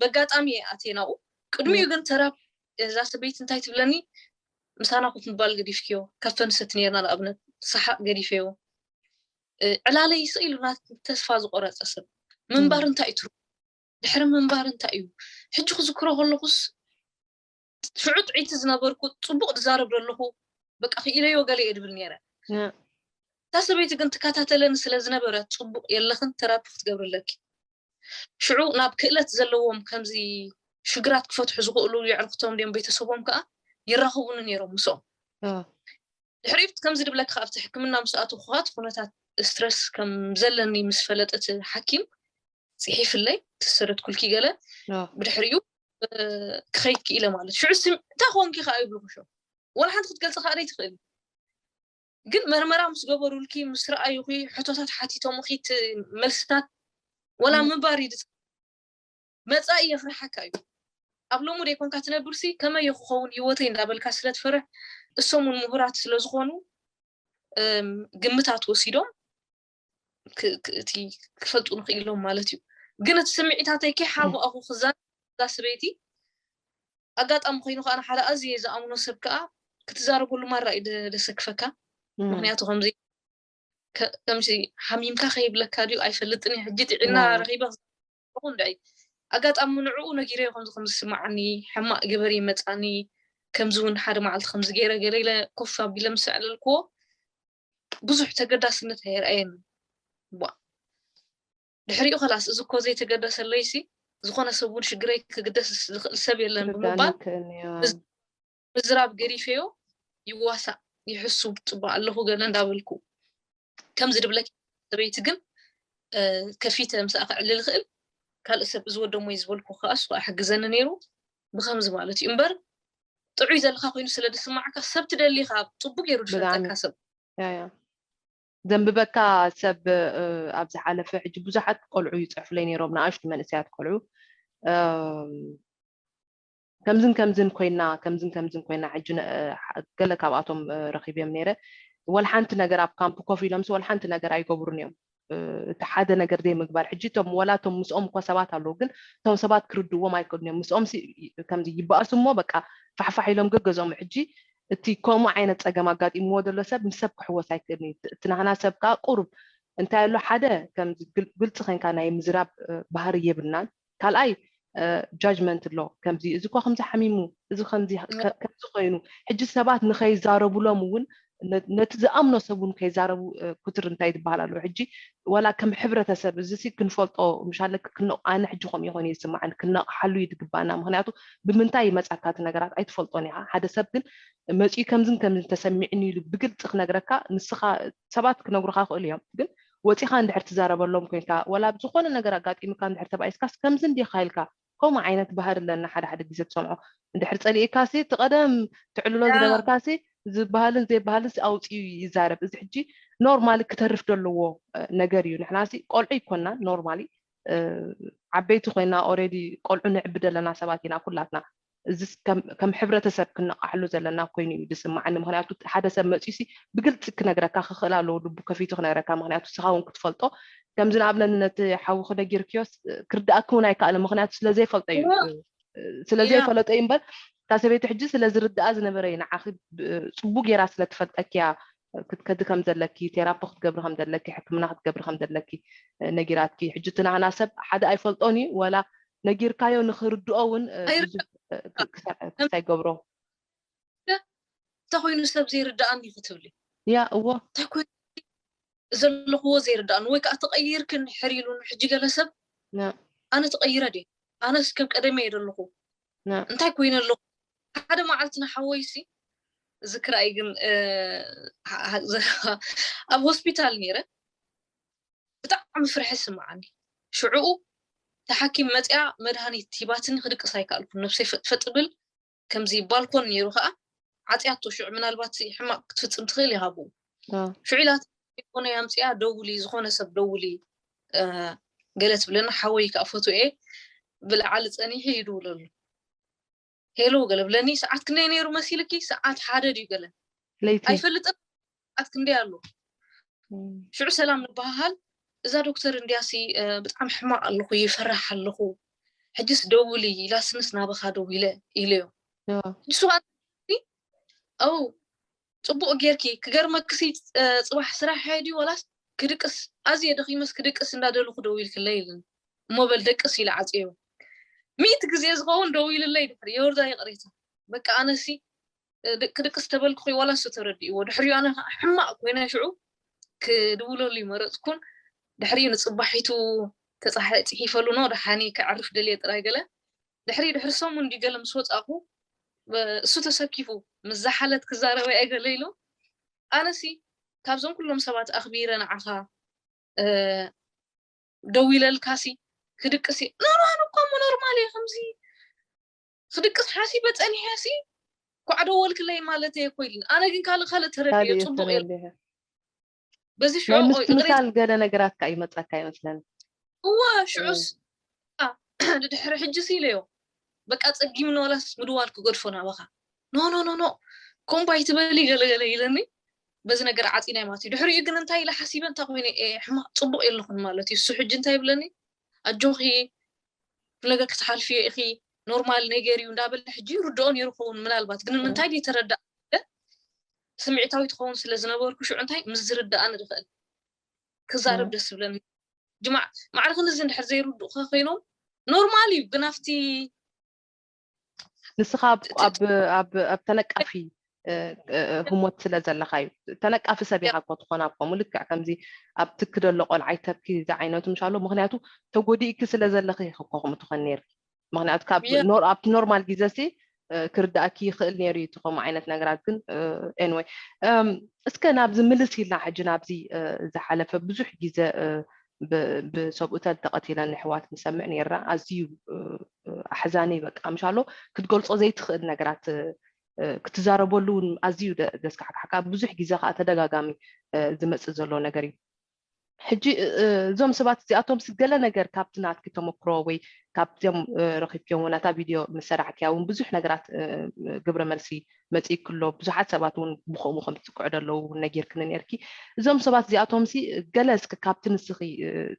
በጋጣሚ እየ ኣትየ ናብኡ ቅድሚኡ ግን ተራ እዛ ሰበይቲ እንታይ ትብለኒ ምሳና ኮፍ ምባል ገዲፍክዮ ካብ ፈንሰት ነርና ንኣብነት ሰሓቅ ገዲፈዮ ዕላለይ ስቕ ኢሉ ናት ተስፋ ዝቆረፀ ሰብ ምንባር እንታይ እዩ ትርጉም ድሕሪ ምንባር እንታይ እዩ ሕጂ ክዝክሮ ከለኹስ ሽዑ ጥዕይቲ ዝነበርኩ ፅቡቅ ዝዛረብ ዘለኹ በቃ ክኢለዮ ገለ እየ ድብል ነይረ እታ ሰበይቲ ግን ትከታተለኒ ስለ ዝነበረት ፅቡቅ የለኽን ተራፒ ክትገብርለኪ ሽዑ ናብ ክእለት ዘለዎም ከምዚ ሽግራት ክፈትሑ ዝኽእሉ የዕርክቶም ድዮም ቤተሰቦም ከዓ ይራኸቡኒ ነይሮም ምስኦም ድሕሪት ከምዚ ድብለካ ኣብቲ ሕክምና ምስ ኣተኹኻት ኩነታት ስትረስ ከም ዘለኒ ምስ ፈለጠት ሓኪም ፅሒፍለይ ተሰረትኩልኪ ገለ ብድሕሪኡ ክኸይድ ክኢለ ማለት ሽዑ እንታይ ኮንኪ ከዓ ይብልኩ ሾ ወላ ሓንቲ ክትገልፂ ከዓ ደይ ትኽእል ግን መርመራ ምስ ገበሩልኪ ምስ ረኣዩኺ ሕቶታት ሓቲቶምኺ መልስታት ወላ ምንባር ይድስ መፃኢ የፍርሓካ እዩ ኣብ ሎሙ ደይኮንካ ትነብርሲ ከመይ ክኸውን ህይወተይ እንዳበልካ ስለትፈርሕ እሶም እውን ምሁራት ስለዝኾኑ ግምታት ወሲዶም ክ- ክ- እቲ ክፈልጡ ንኽኢሎም ማለት እዩ። ግን እቲ ስምዒታተይ ከይሓባእኹ ክዛረብ እዛ ሰበይቲ ኣጋጣሚ ኮይኑ ከዓ ንሓደ ኣዝየ ዝኣምኖ ሰብ ከዓ ክትዛረበሉ ማራ እዩ ደ- ደሰክፈካ። ምክንያቱ ከምዚ ከ- ከምዚ ሓሚምካ ከይብለካ ድዩ ኣይፈልጥን እዩ። ሕጂ ጥዕና ረኺበ ክዛረበሉ እንድዒ ኣጋጣሚ ንዕኡ ነጊረዮ ከምዚ ከም ዝስማዓኒ ሕማቕ ገበሪ ይመፃኒ ከምዚ እውን ሓደ መዓልቲ ከምዚ ገይረ ገለ ኢለ ኮፍ ኣቢለ ምስ ኣዕለልክዎ ብዙሕ ተገዳስነት ኣየርኣየኒ። ቧ ድሕሪኡ ከላስ እዚ እኮ ዘይተገደሰለይሲ ዝኾነ ሰብ እውን ሽግረይ ክግደስ ዝኽእል ሰብ የለን ብምባል ምዝራብ ገዲፈዮ ይዋሳእ ይሕሱብ ፅቡቅ ኣለኹ ገለ እንዳበልኩ ከምዚ ድብለኪ ሰበይቲ ግን ከፊተ ምስኣ ክዕልል ይኽእል ካልእ ሰብ እዚ ወደሞይ ዝበልኩ ከዓ እሱ ኣሕግዘኒ ነይሩ ብከምዚ ማለት እዩ እምበር ጥዑይ ዘለካ ኮይኑ ስለ ዝስማዓካ ሰብ ትደሊካ ፅቡቅ ገይሩ ዝፈልጠካ ሰብ ዘንብበካ ሰብ ኣብ ዝሓለፈ ሕጂ ብዙሓት ቆልዑ ይፅሕፍለይ ነይሮም ንኣሽቱ መንእሰያት ቆልዑ ከምዝን ከምዝን ኮይና ከምዝን ከምዝን ኮይና ሕጂ ገለ ካብኣቶም ረኪብዮም ነይረ ወላ ሓንቲ ነገር ኣብ ካምፕ ኮፍ ኢሎምሲ ወላ ሓንቲ ነገር ኣይገብሩን እዮም እቲ ሓደ ነገር ዘይምግባር ሕጂ እቶም ወላ እቶም ምስኦም እኳ ሰባት ኣለዉ ግን እቶም ሰባት ክርድዎም ኣይክእሉን እዮም ምስኦም ከምዚ ይበኣሱ እሞ በቃ ፋሕፋሕ ኢሎም ገገዝኦም ሕጂ እቲ ከምኡ ዓይነት ፀገም ኣጋጢምዎ ዘሎ ሰብ ምስ ሰብ ክሕወስ ኣይክእልን እዩ እቲ ናህና ሰብ ከዓ ቁሩብ እንታይ ኣሎ ሓደ ከምዚ ግልፂ ኮይንካ ናይ ምዝራብ ባህሪ የብልናን ካልኣይ ጃጅመንት ኣሎ ከምዚ እዚ እኳ ከምዚ ሓሚሙ እዚ ከምዚ ከምዚ ኮይኑ ሕጂ ሰባት ንከይዛረቡሎም እውን ነቲ ዝኣምኖ ሰብ እውን ከይዛረቡ ኩትር እንታይ ዝበሃል ኣለዎ ሕጂ ዋላ ከም ሕብረተሰብ እዚ ሲ ክንፈልጦ ምሻለ ክነቕ ኣነ ሕጂ ከምኡ ይኾን ይስማዓኒ ክነቕሓሉ እዩ ዝግባና ምክንያቱ ብምንታይ ይመፃካ እቲ ነገራት ኣይትፈልጦን ኢኻ ሓደ ሰብ ግን መፂኡ ከምዝን ከምዝን ተሰሚዕኒ ኢሉ ብግልፂ ክነግረካ ንስኻ ሰባት ክነግሩካ ክእሉ እዮም ግን ወፂኻ እንድሕር ትዛረበሎም ኮይንካ ወላ ዝኾነ ነገር ኣጋጢምካ እንድሕር ተባኢስካስ ከምዚ እንዲኻ ኢልካ ከምኡ ዓይነት ባህሪ ኣለና ሓደ ሓደ ግዜ ትሰምዖ እንድሕር ፀሊእካሲ እቲ ቀደም ትዕልሎ ዝነበርካሲ ዝበሃልን ዘይበሃልን ኣውፅኡ ይዛረብ እዚ ሕጂ ኖርማሊ ክተርፍ ዘለዎ ነገር እዩ ንሕናሲ ቆልዑ ይኮና ኖርማሊ ዓበይቲ ኮይና ኦሬዲ ቆልዑ ንዕቢ ዘለና ሰባት ኢና ኩላትና እዚ ከም ሕብረተሰብ ክነቃሕሉ ዘለና ኮይኑ እዩ ዝስማዓኒ ምክንያቱ ሓደ ሰብ መፅዩሲ ብግልፂ ክነግረካ ክኽእል ኣለዎ ልቡ ከፊቱ ክነግረካ ምክንያቱ ስኻ እውን ክትፈልጦ ከምዚ ንኣብነት ነቲ ሓዊ ክነጊርክዮስ ክርድኣኪ እውን ኣይከኣለ ምክንያቱ ስለዘይፈልጦ እዩ ስለዘይፈለጦ እዩ እምበር እታ ሰበይቲ ሕጂ ስለዝርድኣ ዝነበረ እዩ ንዓኺ ፅቡቅ ጌራ ስለትፈልጠኪያ ክትከዲ ከም ዘለኪ ቴራፒ ክትገብሪ ከም ዘለኪ ሕክምና ክትገብሪ ከም ዘለኪ ነጊራትኪ ሕጂ እቲ ናህና ሰብ ሓደ ኣይፈልጦን እዩ ወላ ነጊርካዮ ንክርድኦ እውን ክሳይ ገብሮ እንታይ ኮይኑ ሰብ ዘይርድኣኒ ክትብሊ ያ እዎ ዘለኽዎ ዘይርድኣኒ ወይ ከዓ ተቐይርክን ሕር ኢሉን ሕጂ ገለ ሰብ ኣነ ተቐይረ ድየ ኣነስ ከም ቀደመ እየ ዘለኹ እንታይ ኮይነ ኣለኹ ሓደ መዓልቲ ንሓወይሲ ዝክራይ ግን ኣብ ሆስፒታል ነይረ ብጣዕሚ ፍርሒ ስምዓኒ ሽዕኡ ተሓኪም መፅያ መድሃኒት ሂባትኒ ክድቅስ ኣይከኣልኩን ነብሰይ ፈጥብል ከምዚ ባልኮን ነይሩ ከዓ ዓፅያቶ ሽዑ ምናልባት ሕማቅ ክትፍፅም ትኽእል ይሃቡ ሽዑ ኢላት ዝኾነ ኣምፅያ ደውሊ ዝኾነ ሰብ ደውሊ ገለ ትብለና ሓወይ ከዓ ፈትኤ ብልዓሊ ፀኒሑ ይድውለሉ ሄሎ ገለ ብለኒ ሰዓት ክንደይ ነይሩ መሲልኪ ሰዓት ሓደ ድዩ ገለ ለይቲ ኣይፈልጥን ሰዓት ክንደይ ኣሎ ሽዑ ሰላም ንበሃሃል እዛ ዶክተር እንዲያሲ ብጣዕሚ ሕማቕ ኣለኹ ይፈራሕ ኣለኹ ሕጅስ ደውሊ ኢላስንስ ናበኻ ደው ኢለ ኢለዮ ንሱ ኣው ፅቡቅ ጌርኪ ክገርመክሲ ፅባሕ ስራሕ ድዩ ወላስ ክድቅስ ኣዝየ ደኺመስ ክድቅስ እንዳደለኹ ደው ኢልክለይ ኢልን እሞ በል ደቅስ ኢለ ዓፅዮ ሚእቲ ግዜ ዝኸውን ደው ኢልለይ ድሕሪ የወርዳ ይቅሬታ በቃ ኣነሲ ክድቅስ ተበልኩ ዋላ እሱ ተረዲእዎ ድሕሪኡ ኣነ ከዓ ሕማቅ ኮይነ ሽዑ ክድውለሉ ይመረፅኩን ድሕሪኡ ንፅባሒቱ ተፃሓ ፅሒፈሉ ኖ ደሓኒ ከዕርፍ ደልየ ጥራይ ገለ ድሕሪ ድሕሪ ሰሙን ድዩ ገለ ምስ ወፃእኩ እሱ ተሰኪፉ ምስ ዝሓለት ክዛረበ እየ ገለ ኢሉ ኣነሲ ካብዞም ኩሎም ሰባት ኣኽቢረ ንዓኻ ደው ኢለልካሲ ክድቅስ እየ ኖርማል እኮ እሞ ኖርማል እየ ከምዚ ክድቅስ ሓሲበ ፀኒሐ ሲ ኳዕ ደወልክለይ ማለት እየ እኮ ኢልን ኣነ ግን ካልእ ካልእ ተረድዮ ፅቡቅ እየ በዚ ሽዑ ናይ ምስትምሳል ገለ ነገራት ከዓ ይመፀካ ይመስለኒ እወ ሽዑስ ድድሕሪ ሕጂ ሲ ኢለዮ በቃ ፀጊምኒ ዋላስ ምድዋል ክገድፎ ናባኻ ኖ ኖ ኖ ኖ ኮምባይ ትበሊ ገለገለ ኢለኒ በዚ ነገር ዓፂናይ ማለት እዩ። ድሕሪኡ ግን እንታይ ኢለ ሓሲበ፣ እንታይ ኮይነ፣ ሕማቅ ፅቡቅ የለኹን ማለት እዩ። እሱ ሕጂ እንታይ ይብለኒ፣ ኣጆኺ፣ ነገር ክትሓልፍዮ ኢኺ፣ ኖርማል ነገር እዩ እንዳበለ ሕጂ ይርድኦ ነይሩ ክኸውን ምናልባት። ግን እንታይ ድዩ ተረዳ፣ ስምዒታዊ ትኸውን ስለ ዝነበርኩ ሽዑ እንታይ ምስ ዝርድኣኒ ዝኽእል ክዛረብ ደስ ዝብለኒ። ጅማዕ ማዕርኽን እዚ እንድሕር ዘይርድኡኻ ኮይኖም ኖርማል እዩ፣ ግን ኣብቲ ንስኻ ኣብ ተነቃፊ ህሞት ስለ ዘለኻ እዩ። ተነቃፊ ሰብ ኢኻ እኮ ትኾን ኣብ ከምኡ ልክዕ ከምዚ ኣብ ትኪ ዘሎ ቆልዓ ይተኪ ዝዓይነቱ ምሻሎ። ምኽንያቱ ተጎዲእኪ ስለ ዘለኺ ኢኺ እኮ ከምኡ ትኾን ነይርኪ። ምኽንያቱ ካብ ኣብቲ ኖርማል ግዘ ሲ ክርዳእኪ ይኽእል ነይሩ እዩ እቲ ከምኡ ዓይነት ነገራት። ግን anyway እስከ ናብዚ ምልስ ኢልና ሕጂ ናብዚ ዝሓለፈ ብዙሕ ግዘ ብሰብኡተን ተቐቲለን ኣሕዋት ንሰምዕ ነይርና። ኣዝዩ ኣሕዛኒ በቃ ምሻሎ ክትገልጾ ዘይትኽእል ነገራት ክትዛረበሉ እውን ኣዝዩ ዘስካሕካሕካ። ብዙሕ ግዘ ከዓ ተደጋጋሚ ዝመፅእ ዘሎ ነገር እዩ። ሕጂ እዞም ሰባት እዚኣቶም ገለ ነገር ካብቲ ናትኪ ተመክሮ ወይ ካብዚኦም ረኪብኪዮም ነታ ቪድዮ መሰራሕኪያ እውን ብዙሕ ነገራት ግብረ መልሲ መፅእክሎ ብዙሓት ሰባት እውን ብከምኡ ከም ዝፅቅዑ ዘለዉ እውን ነጊርክኒ ነርኪ። እዞም ሰባት እዚኣቶም ሲ ገለ እስኪ ካብቲ ንስኺ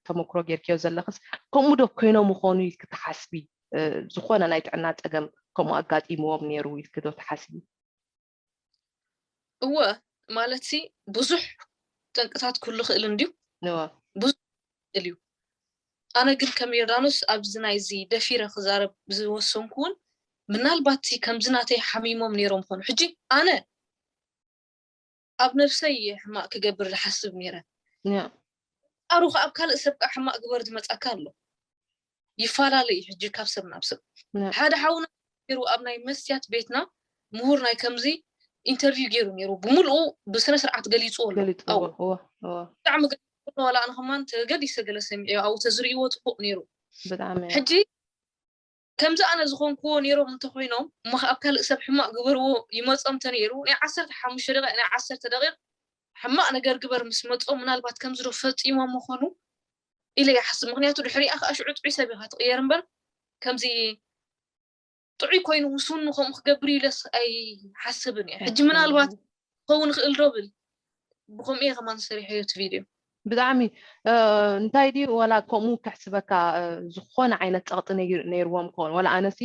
ተመክሮ ጌርክዮ ዘለኽስ ከምኡ ዶ ኮይኖም ምኾኑ ኢልኪ ትሓስቢ? ዝኾነ ናይ ጥዕና ፀገም ከምኡ ኣጋጢምዎም ነይሩ ኢልኪ ዶ ትሓስቢ? እወ፣ ማለት ሲ ብዙሕ ጠንቅታት ክህሉ ክእል እንድዩ። ብዙሕ ክእል እዩ። ኣነ ግን ከም ዮርዳኖስ ኣብዚ ናይዚ ደፊረ ክዛረብ ዝወሰንኩ እውን ምናልባት ከምዚ ናተይ ሓሚሞም ነይሮም ኾኑ። ሕጂ ኣነ ኣብ ነብሰይ ሕማቅ ክገብር ዝሓስብ ነይረ። ኣሩ ኣብ ካልእ ሰብ ከዓ ሕማቅ ግበር ዝመፃካ ኣሎ። ይፈላለ እዩ ሕጂ ካብ ሰብ ናብ ሰብ። ሓደ ሓውና ገይሩ ኣብ ናይ መስትያት ቤትና ምሁር ናይ ከምዚ ኢንተርቪው ገይሩ ነይሩ። ብምልኡ ብስነ ስርዓት ገሊፅዎ ኣሎ። ብጣዕሚ ገሊፅዎ። ዋላ ኣነ ከማን ተገዲሰ ገለ ሰሚዐዮ ኣብኡ ተዝርእይዎ ፅቡቅ ነይሩ። ሕጂ ከምዚ ኣነ ዝኾንክዎ ነይሮም እንተኮይኖም እሞ ኣብ ካልእ ሰብ ሕማቅ ግበርዎ ይመፆም ተነይሩ ናይ ዓሰርተ ሓሙሽተ ደቂቅ ናይ ዓሰርተ ደቂቅ ሕማቅ ነገር ግበር ምስ መፆም ምናልባት ከምዚ ዶ ፈፂሞም ምኾኑ ኢለ ይሓስብ። ምክንያቱ ድሕሪኣ ከዓ ሽዑ ጥዑይ ሰብ ኢካ ትቅየር እምበር ከምዚ ጥዑይ ኮይኑ ምስ ውኑ ከምኡ ክገብር ኢለስ ኣይሓስብን እየ። ሕጂ ምናልባት ክኸውን ይኽእል ዶ ብል ብከምኡ እየ ከማን ሰሪሐዮ እቲ ቪድዮ። ብጣዕሚ እንታይ ድዩ ዋላ ከምኡ ከሕስበካ ዝኾነ ዓይነት ፀቕጢ ነይርዎም ክኸውን ዋላ ኣነሲ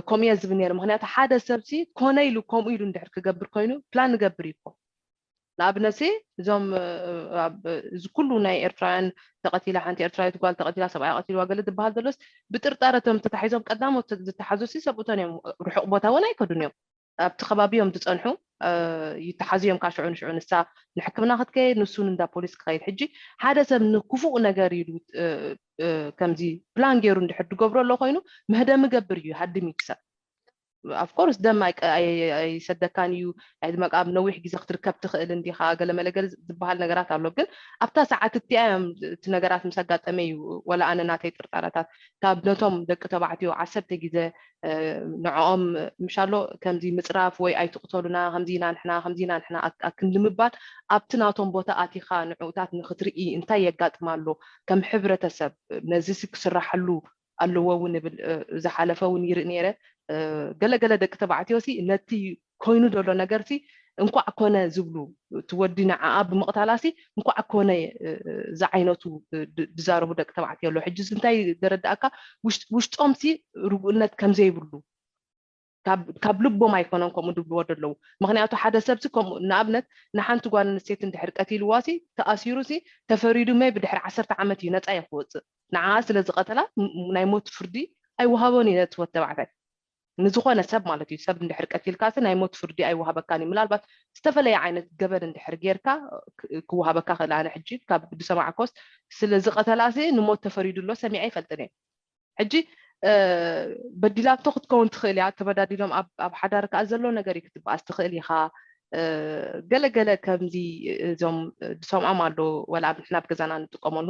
ከምኡ እየ ዝብል ነይረ። ምክንያቱ ሓደ ሰብሲ ኮነ ኢሉ ከምኡ ኢሉ እንድሕር ክገብር ኮይኑ ፕላን ንገብር እዩ እኮ። ንኣብነትሲ እዞም እዚ ኩሉ ናይ ኤርትራውያን ተቐቲላ ሓንቲ ኤርትራዊት ጓል ተቐቲላ ሰብኣይ ቀቲልዋ ገለ ዝበሃል ዘሎስ ብጥርጣረ እቶም ተታሒዞም ቀዳሞት ዝተሓዙሲ ሰብኡተን እዮም። ርሑቕ ቦታ እውን ኣይከዱን እዮም። ኣብቲ ከባቢ እዮም ዝፀንሑ። ይተሓዙ እዮም ካብ ሽዑ ንሽዑ ንሳ ንሕክምና ክትከይድ ንሱ ንእንዳ ፖሊስ ክኸይድ። ሕጂ ሓደ ሰብ ንክፉእ ነገር ኢሉ ከምዚ ፕላን ገይሩ እንድሕር ዝገብሮ ኣሎ ኮይኑ መህደሚ ገብር እዩ ሃድም እዩ ክሰብ of course ደም ኣይሰደካን እዩ። ናይ መቃብ ነዊሕ ግዜ ክትርከብ ትኽእል እንዲኻ ገለመለ ገለ ዝበሃል ነገራት ኣሎ። ግን ኣብታ ሰዓት እቲኣ እዮም እቲ ነገራት ምስ ኣጋጠመ እዩ ወላ ኣነ ናተይ ጥርጣረታት ካብ ነቶም ደቂ ተባዕትዮ ዓሰርተ ግዜ ንዕኦም ምሻሎ ከምዚ ምፅራፍ ወይ ኣይትቕተሉና ከምዚ ኢና ንሕና ከምዚ ኢና ንሕና ኣክን ንምባል ኣብቲ ናቶም ቦታ ኣቲኻ ንዕኡታት ንክትርኢ እንታይ የጋጥም ኣሎ ከም ሕብረተሰብ ነዚሲ ክስራሐሉ ኣለዎ እውን እብል ዝሓለፈ እውን ይርኢ ነይረ። ገለገለ ደቂ ተባዕትዮ ሲ ነቲ ኮይኑ ዘሎ ነገር ሲ እንኳዕ ኮነ ዝብሉ እቲ ወዲ ንዓኣ ብምቕታላ ሲ እንኳዕ ኮነ ዝዓይነቱ ዝዛረቡ ደቂ ተባዕትዮ ኣለዉ። ሕጂ እዚ እንታይ ዘረዳእካ ውሽጦም ሲ ርጉእነት ከምዘይብሉ ካብ ልቦም ኣይኮነን ከምኡ ድብልዎ ደለዉ። ምክንያቱ ሓደ ሰብ ሲ ከምኡ ንኣብነት ንሓንቲ ጓል ኣንስተይቲ እንድሕር ቀቲልዋ ሲ ተኣሲሩ ሲ ተፈሪዱ መይ ብድሕሪ ዓሰርተ ዓመት እዩ ነፃ እዩ ክወፅእ። ንዓ ስለ ዝቐተላ ናይ ሞት ፍርዲ ኣይወሃቦን እዩ ነቲ ወዲ ተባዕታይ። ንዝኾነ ሰብ ማለት እዩ። ሰብ እንድሕር ቀቲልካ ሲ ናይ ሞት ፍርዲ ኣይወሃበካን እዩ። ምናልባት ዝተፈላለየ ዓይነት ገበን እንድሕር ጌርካ ክወሃበካ ክእል። ኣነ ሕጂ ካብ ዝሰማዕኮስ ስለ ዝቐተላ ሲ ንሞት ተፈሪዱ ኣሎ ሰሚዐ ኣይፈልጥን እየ። ሕጂ በዲላቶ ክትከውን ትኽእል እያ። ተበዳዲሎም ኣብ ሓዳር ከዓ ዘሎ ነገር እዩ ክትበኣስ ትኽእል ኢኻ። ገለገለ ከምዚ እዞም ዝሰምዖም ኣሎ ወላ ኣብ ንሕና ኣብ ገዛና ንጥቀመሉ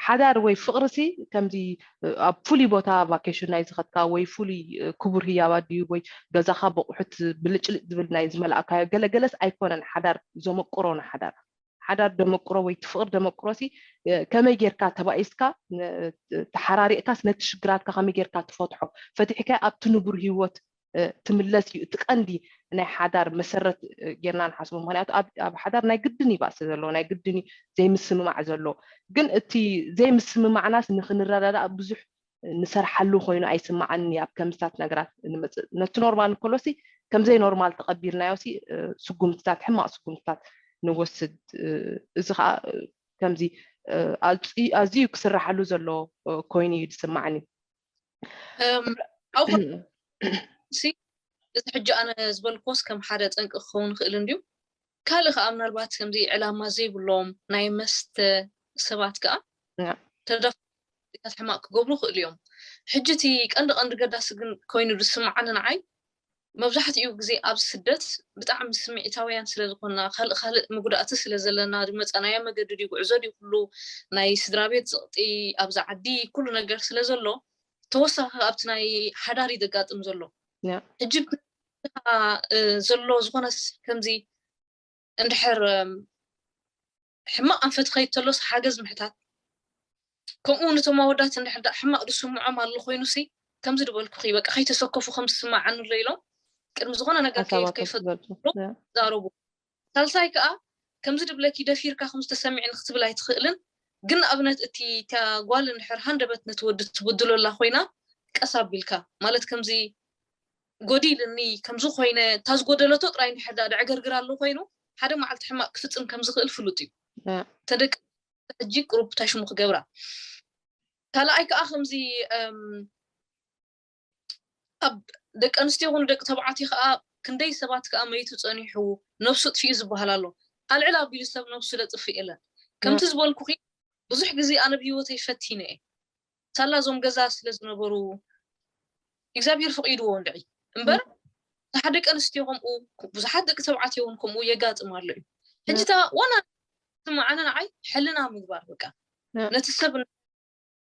ሓዳር ወይ ፍቅርሲ ከምዚ ኣብ ፍሉይ ቦታ ቫኬሽን ናይ ዝኸድካ ወይ ፍሉይ ክቡር ህያባት ድዩ ወይ ገዛኻ በቑሑት ብልጭልጭ ዝብል ናይ ዝመላእካዮ ገለገለስ ኣይኮነን ሓዳር ዘመቅሮ ንሓዳር ሓዳር ደመቅሮ ወይ ፍቅር ደመቅሮ ሲ ከመይ ጌርካ ተባኢስካ ተሓራሪቅካስ ነቲ ሽግራትካ ከመይ ጌርካ ትፈትሖ ፈቲሕካ ኣብቲ ንቡር ህይወት ትምለስ እዩ። እቲ ቀንዲ ናይ ሓዳር መሰረት ጌርና ንሓስቦ። ምክንያቱ ኣብ ሓዳር ናይ ግድን ይባእሲ ዘሎ፣ ናይ ግድን እዩ ዘይምስምማዕ ዘሎ። ግን እቲ ዘይምስምማዕናስ ንክንረዳዳእ ብዙሕ ንሰርሓሉ ኮይኑ ኣይስማዓኒ። ኣብ ከምዝታት ነገራት ንመፅእ፣ ነቲ ኖርማል እንከሎሲ ከምዘይ ኖርማል ተቐቢልናዮሲ ስጉምትታት፣ ሕማቕ ስጉምትታት ንወስድ። እዚ ከዓ ከምዚ ኣዝዩ ክስራሓሉ ዘሎ ኮይኑ እዩ ዝስማዓኒ። ኣብኡ እዚ ሕጂ ኣነ ዝበልኮስ ከም ሓደ ጠንቂ ክኸውን ይኽእል እንድዩ። ካልእ ከዓ ምናልባት ከምዚ ዕላማ ዘይብሎም ናይ መስተ ሰባት ከዓ ተዳፍታት ሕማቅ ክገብሩ ይኽእሉ እዮም። ሕጂ እቲ ቀንዲ ቀንዲ ገዳሲ ግን ኮይኑ ዝስምዓኒ ንዓይ መብዛሕትኡ ግዜ ኣብ ስደት ብጣዕሚ ስምዒታውያን ስለ ዝኾንና ካልእ ካልእ መጉዳእቲ ስለ ዘለና ዝመፀናዮ መገዲ ድዩ ጉዕዞ ድዩ ኩሉ ናይ ስድራ ቤት ዝቕጢ ኣብዚ ዓዲ ኩሉ ነገር ስለ ዘሎ ተወሳኺ ኣብቲ ናይ ሓዳር እዩ ዘጋጥም ዘሎ። ሕጂ ዘሎ ዝኾነስ ከምዚ እንድሕር ሕማቕ ኣንፈት ኸይድ ተሎስ ሓገዝ ምሕታት ከምኡ እውን እቶም ኣወዳት እንድሕር ዳ ሕማቕ ዝስምዖም ኣሎ ኮይኑ ሲ ከምዚ ዝበልኩኺ በቃ ከይተሰከፉ ከም ዝስማዓኒ ኣሎ ኢሎም ቅድሚ ዝኾነ ነገር ከይድ ከይፈ ዛረቡ። ሳልሳይ ከዓ ከምዚ ድብለኪ ደፊርካ ከም ዝተሰሚዕኒ ክትብል ኣይትኽእልን። ግን ንኣብነት እቲ እታ ጓል እንድሕር ሃንደበት ነቲ ወዲ ትብድሎ ኣላ ኮይና ቀስ ኣቢልካ ማለት ከምዚ ጎዲልኒ ከምዚ ኮይነ እታ ዝጎደለቶ ጥራይ እንድሕር ዳ ዕገርግር ኣሎ ኮይኑ ሓደ መዓልቲ ሕማቅ ክፍፅም ከም ዝኽእል ፍሉጥ እዩ። ተደቂ ሕጂ ቅሩብ እንታይ ሽሙ ክገብራ ካልኣይ ከዓ ከምዚ ኣብ ደቂ ኣንስትዮ ይኹኑ ደቂ ተባዕትዮ ከዓ ክንደይ ሰባት ከዓ መይቱ ፀኒሑ ነብሱ ጥፊኡ ዝበሃል ኣሎ። ኣልዕል ኣቢሉ ሰብ ነብሱ ዘጥፍእ የለን። ከምቲ ዝበልኩኺ ብዙሕ ግዜ ኣነ ብሂወተይ ፈቲነ እየ። ሳላ እዞም ገዛ ስለ ዝነበሩ እግዚኣብሔር ፈቂድዎ እንድዒ እምበር ብዙሓት ደቂ ኣንስትዮ ከምኡ ብዙሓት ደቂ ተባዕትዮ እውን ከምኡ የጋጥም ኣሎ እዩ። ሕጂ እታ ዋና ስምዓኒ ንዓይ ሕልና ምግባር በቃ ነቲ ሰብ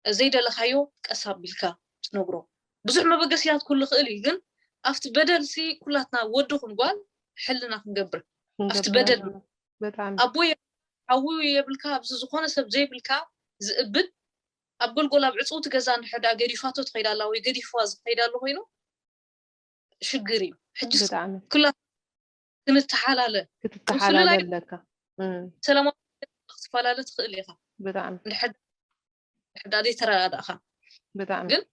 ዘይደለኻዮ ቀስ ኣቢልካ ትነግሮ። ብዙሕ መበገሲታት ኩሉ ይኽእል እዩ፣ ግን ኣብቲ በደልሲ ኩላትና ወዲ ኩን ጓል ሕልና ክንገብር ኣብቲ በደል ኣቦ ሓዊ የብልካ ኣብዚ ዝኾነ ሰብ ዘይብልካ ዝእብድ ኣብ ጎልጎል ኣብ ዕፅውቲ ገዛ እንድሕር ደኣ ገዲፋቶ ትኸይዳ ኣላ ወይ ገዲፍዋ ዝኸይዳ ኣሎ ኮይኑ ሽግር እዩ። ሕጂ ኩላ ክንተሓላለ ክትተሓላለ ኣለካ። ሰላማዊ ክትፈላለ ትኽእል ኢኻ። ብጣዕሚ ድሕዳ ዘይተረዳዳእኻ ብጣዕሚ ግን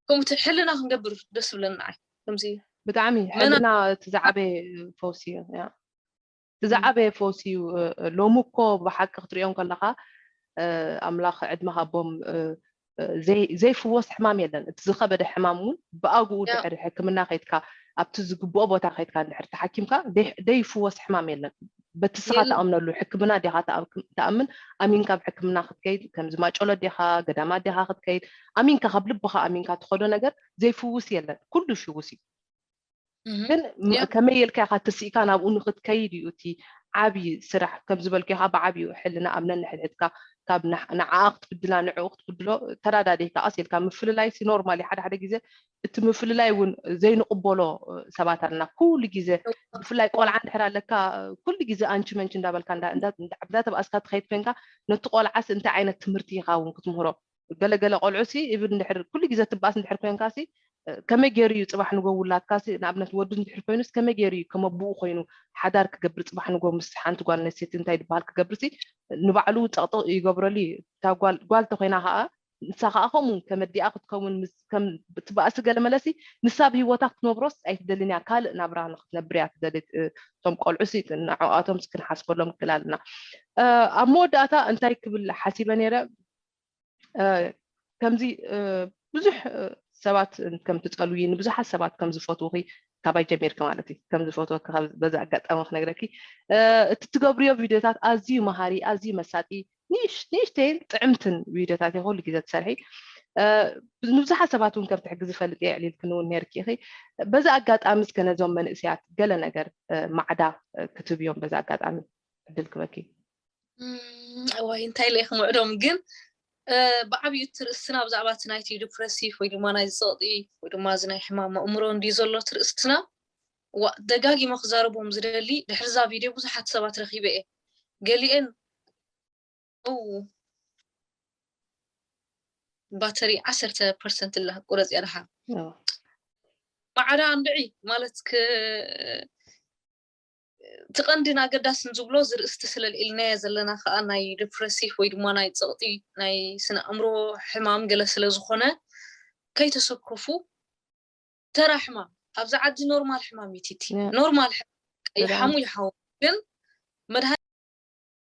ከምኡ ሕልና ክንገብር ደስ ዝብለኒ ንዓይ ከምዚ ብጣዕሚ ሕልና እቲ ዝዓበየ ፈውሲ እዩ። እቲ ዝዓበየ ፈውሲ እዩ። ሎሚ እኮ ብሓቂ ክትሪኦ ከለኻ ኣምላኽ ዕድመ ሃቦም ዘይፍወስ ሕማም የለን። እቲ ዝኸበደ ሕማም እውን ብኣግኡ ድሕሪ ሕክምና ከይድካ ኣብቲ ዝግብኦ ቦታ ከይድካ ድሕሪ ተሓኪምካ ዘይፍወስ ሕማም የለን። በቲ ስኻ ትኣምነሉ ሕክምና ዲኻ ትኣምን ኣሚንካ ኣብ ሕክምና ክትከይድ ከምዚ ማጨሎ ዲኻ ገዳማ ዲኻ ክትከይድ ኣሚንካ ካብ ልብኻ ኣሚንካ ትኸዶ ነገር ዘይፍውስ የለን። ኩሉ ሽውስ እዩ። ግን ከመይ ኢልካ ኢኻ ተስኢካ ናብኡ ንክትከይድ እዩ እቲ ዓብዪ ስራሕ። ከም ዝበልኩ ኢኻ ብዓብዩ ሕልና ኣምነን ንሕድሕድካ ካብ ንዓኣ ክትብድላ ንዕኡ ክትብድሎ ተዳዳዲካ ቀስ ኢልካ ምፍልላይ ሲ ኖርማል ሓደ ሓደ ግዜ እቲ ምፍልላይ እውን ዘይንቕበሎ ሰባት ኣለና። ኩሉ ግዜ ብፍላይ ቆልዓ እንድሕር ኣለካ ኩሉ ግዜ ኣንቺ መንቺ እንዳበልካ እንዳተባእስካ ትኸይድ ኮይንካ ነቲ ቆልዓስ እንታይ ዓይነት ትምህርቲ ኢኻ እውን ክትምህሮ ገለገለ ቆልዑ ሲ ኢቭን እንድሕር ኩሉ ግዜ ትባእስ እንድሕር ኮይንካ ሲ ከመይ ገይሩ እዩ ፅባሕ ንጎ ውላድካ ሲ ንኣብነት ወዲ እንድሕር ኮይኑስ ከመይ ገይሩ እዩ ከም ኣቡኡ ኮይኑ ሓዳር ክገብር ፅባሕ ንጎ ምስ ሓንቲ ጓል ኣንስተይቲ እንታይ ዝበሃል ክገብር ሲ ንባዕሉ እውን ፀቕጥቕ ይገብረሉ እዩ። እታ ጓል ጓል ተኮይና ከዓ ንሳ ከዓ ከምኡ ከም ኣዲኣ ክትከውን ትባእሲ ገለ መለሲ ንሳ ብሂወታ ክትነብሮስ ኣይትደልን እያ። ካልእ ናብራ ንክትነብር እያ ትደሊ። እቶም ቆልዑ ሲ ንዕኣቶም ሲ ክንሓስበሎም ክክእል ኣለና። ኣብ መወዳእታ እንታይ ክብል ሓሲበ ነይረ ከምዚ ብዙሕ ሰባት ከም ትፀልዊ ንብዙሓት ሰባት ከም ዝፈትውኺ ካባይ ጀሚርኪ ማለት እዩ ከም ዝፈትወኪ በዚ ኣጋጣሚ ክነግረኪ እቲ ትገብርዮ ቪድዮታት ኣዝዩ መሃሪ ኣዝዩ መሳጢ ንእሽተይን ጥዕምትን ቪድዮታት እየ ኩሉ ግዜ ትሰርሒ ንብዙሓት ሰባት እውን ከም ትሕግዚ ፈልጥ እየ ዕሊልክን እውን ነርኪ ኢኺ በዚ ኣጋጣሚ እስከ ነዞም መንእሰያት ገለ ነገር ማዕዳ ክትብዮም በዚ ኣጋጣሚ ዕድል ክበኪ እዋይ እንታይ ኢለ ክምዕዶም ግን ብዓብዩ እቲ ርእስትና ብዛዕባ እቲ ናይቲ ዲፕረሲቭ ወይ ድማ ናይ ዝፀቕጢ ወይ ድማ እዚ ናይ ሕማም ኣእምሮ እንዲ ዘሎ እቲ ርእስትና ደጋጊመ ክዛረቦም ዝደሊ ድሕርዛ ቪድዮ ብዙሓት ሰባት ረኪበ እየ ገሊኤን ባተሪ ዓሰርተ ፐርሰንት ኣላ ቁረፅ እያ ደሓ ማዕዳ ኣንብዒ ማለት ክ እቲ ቀንድን ኣገዳስን ዝብሎ ዝርእስቲ ስለ ልኢልናዮ ዘለና ከዓ ናይ ዲፕረሲቭ ወይ ድማ ናይ ፀቕጢ ናይ ስነ ኣእምሮ ሕማም ገለ ስለ ዝኾነ ከይተሰከፉ ተራ ሕማም ኣብዚ ዓዲ ኖርማል ሕማም እዩ ቲቲ ኖርማል ይሓሙ ይሓው ግን መድሃ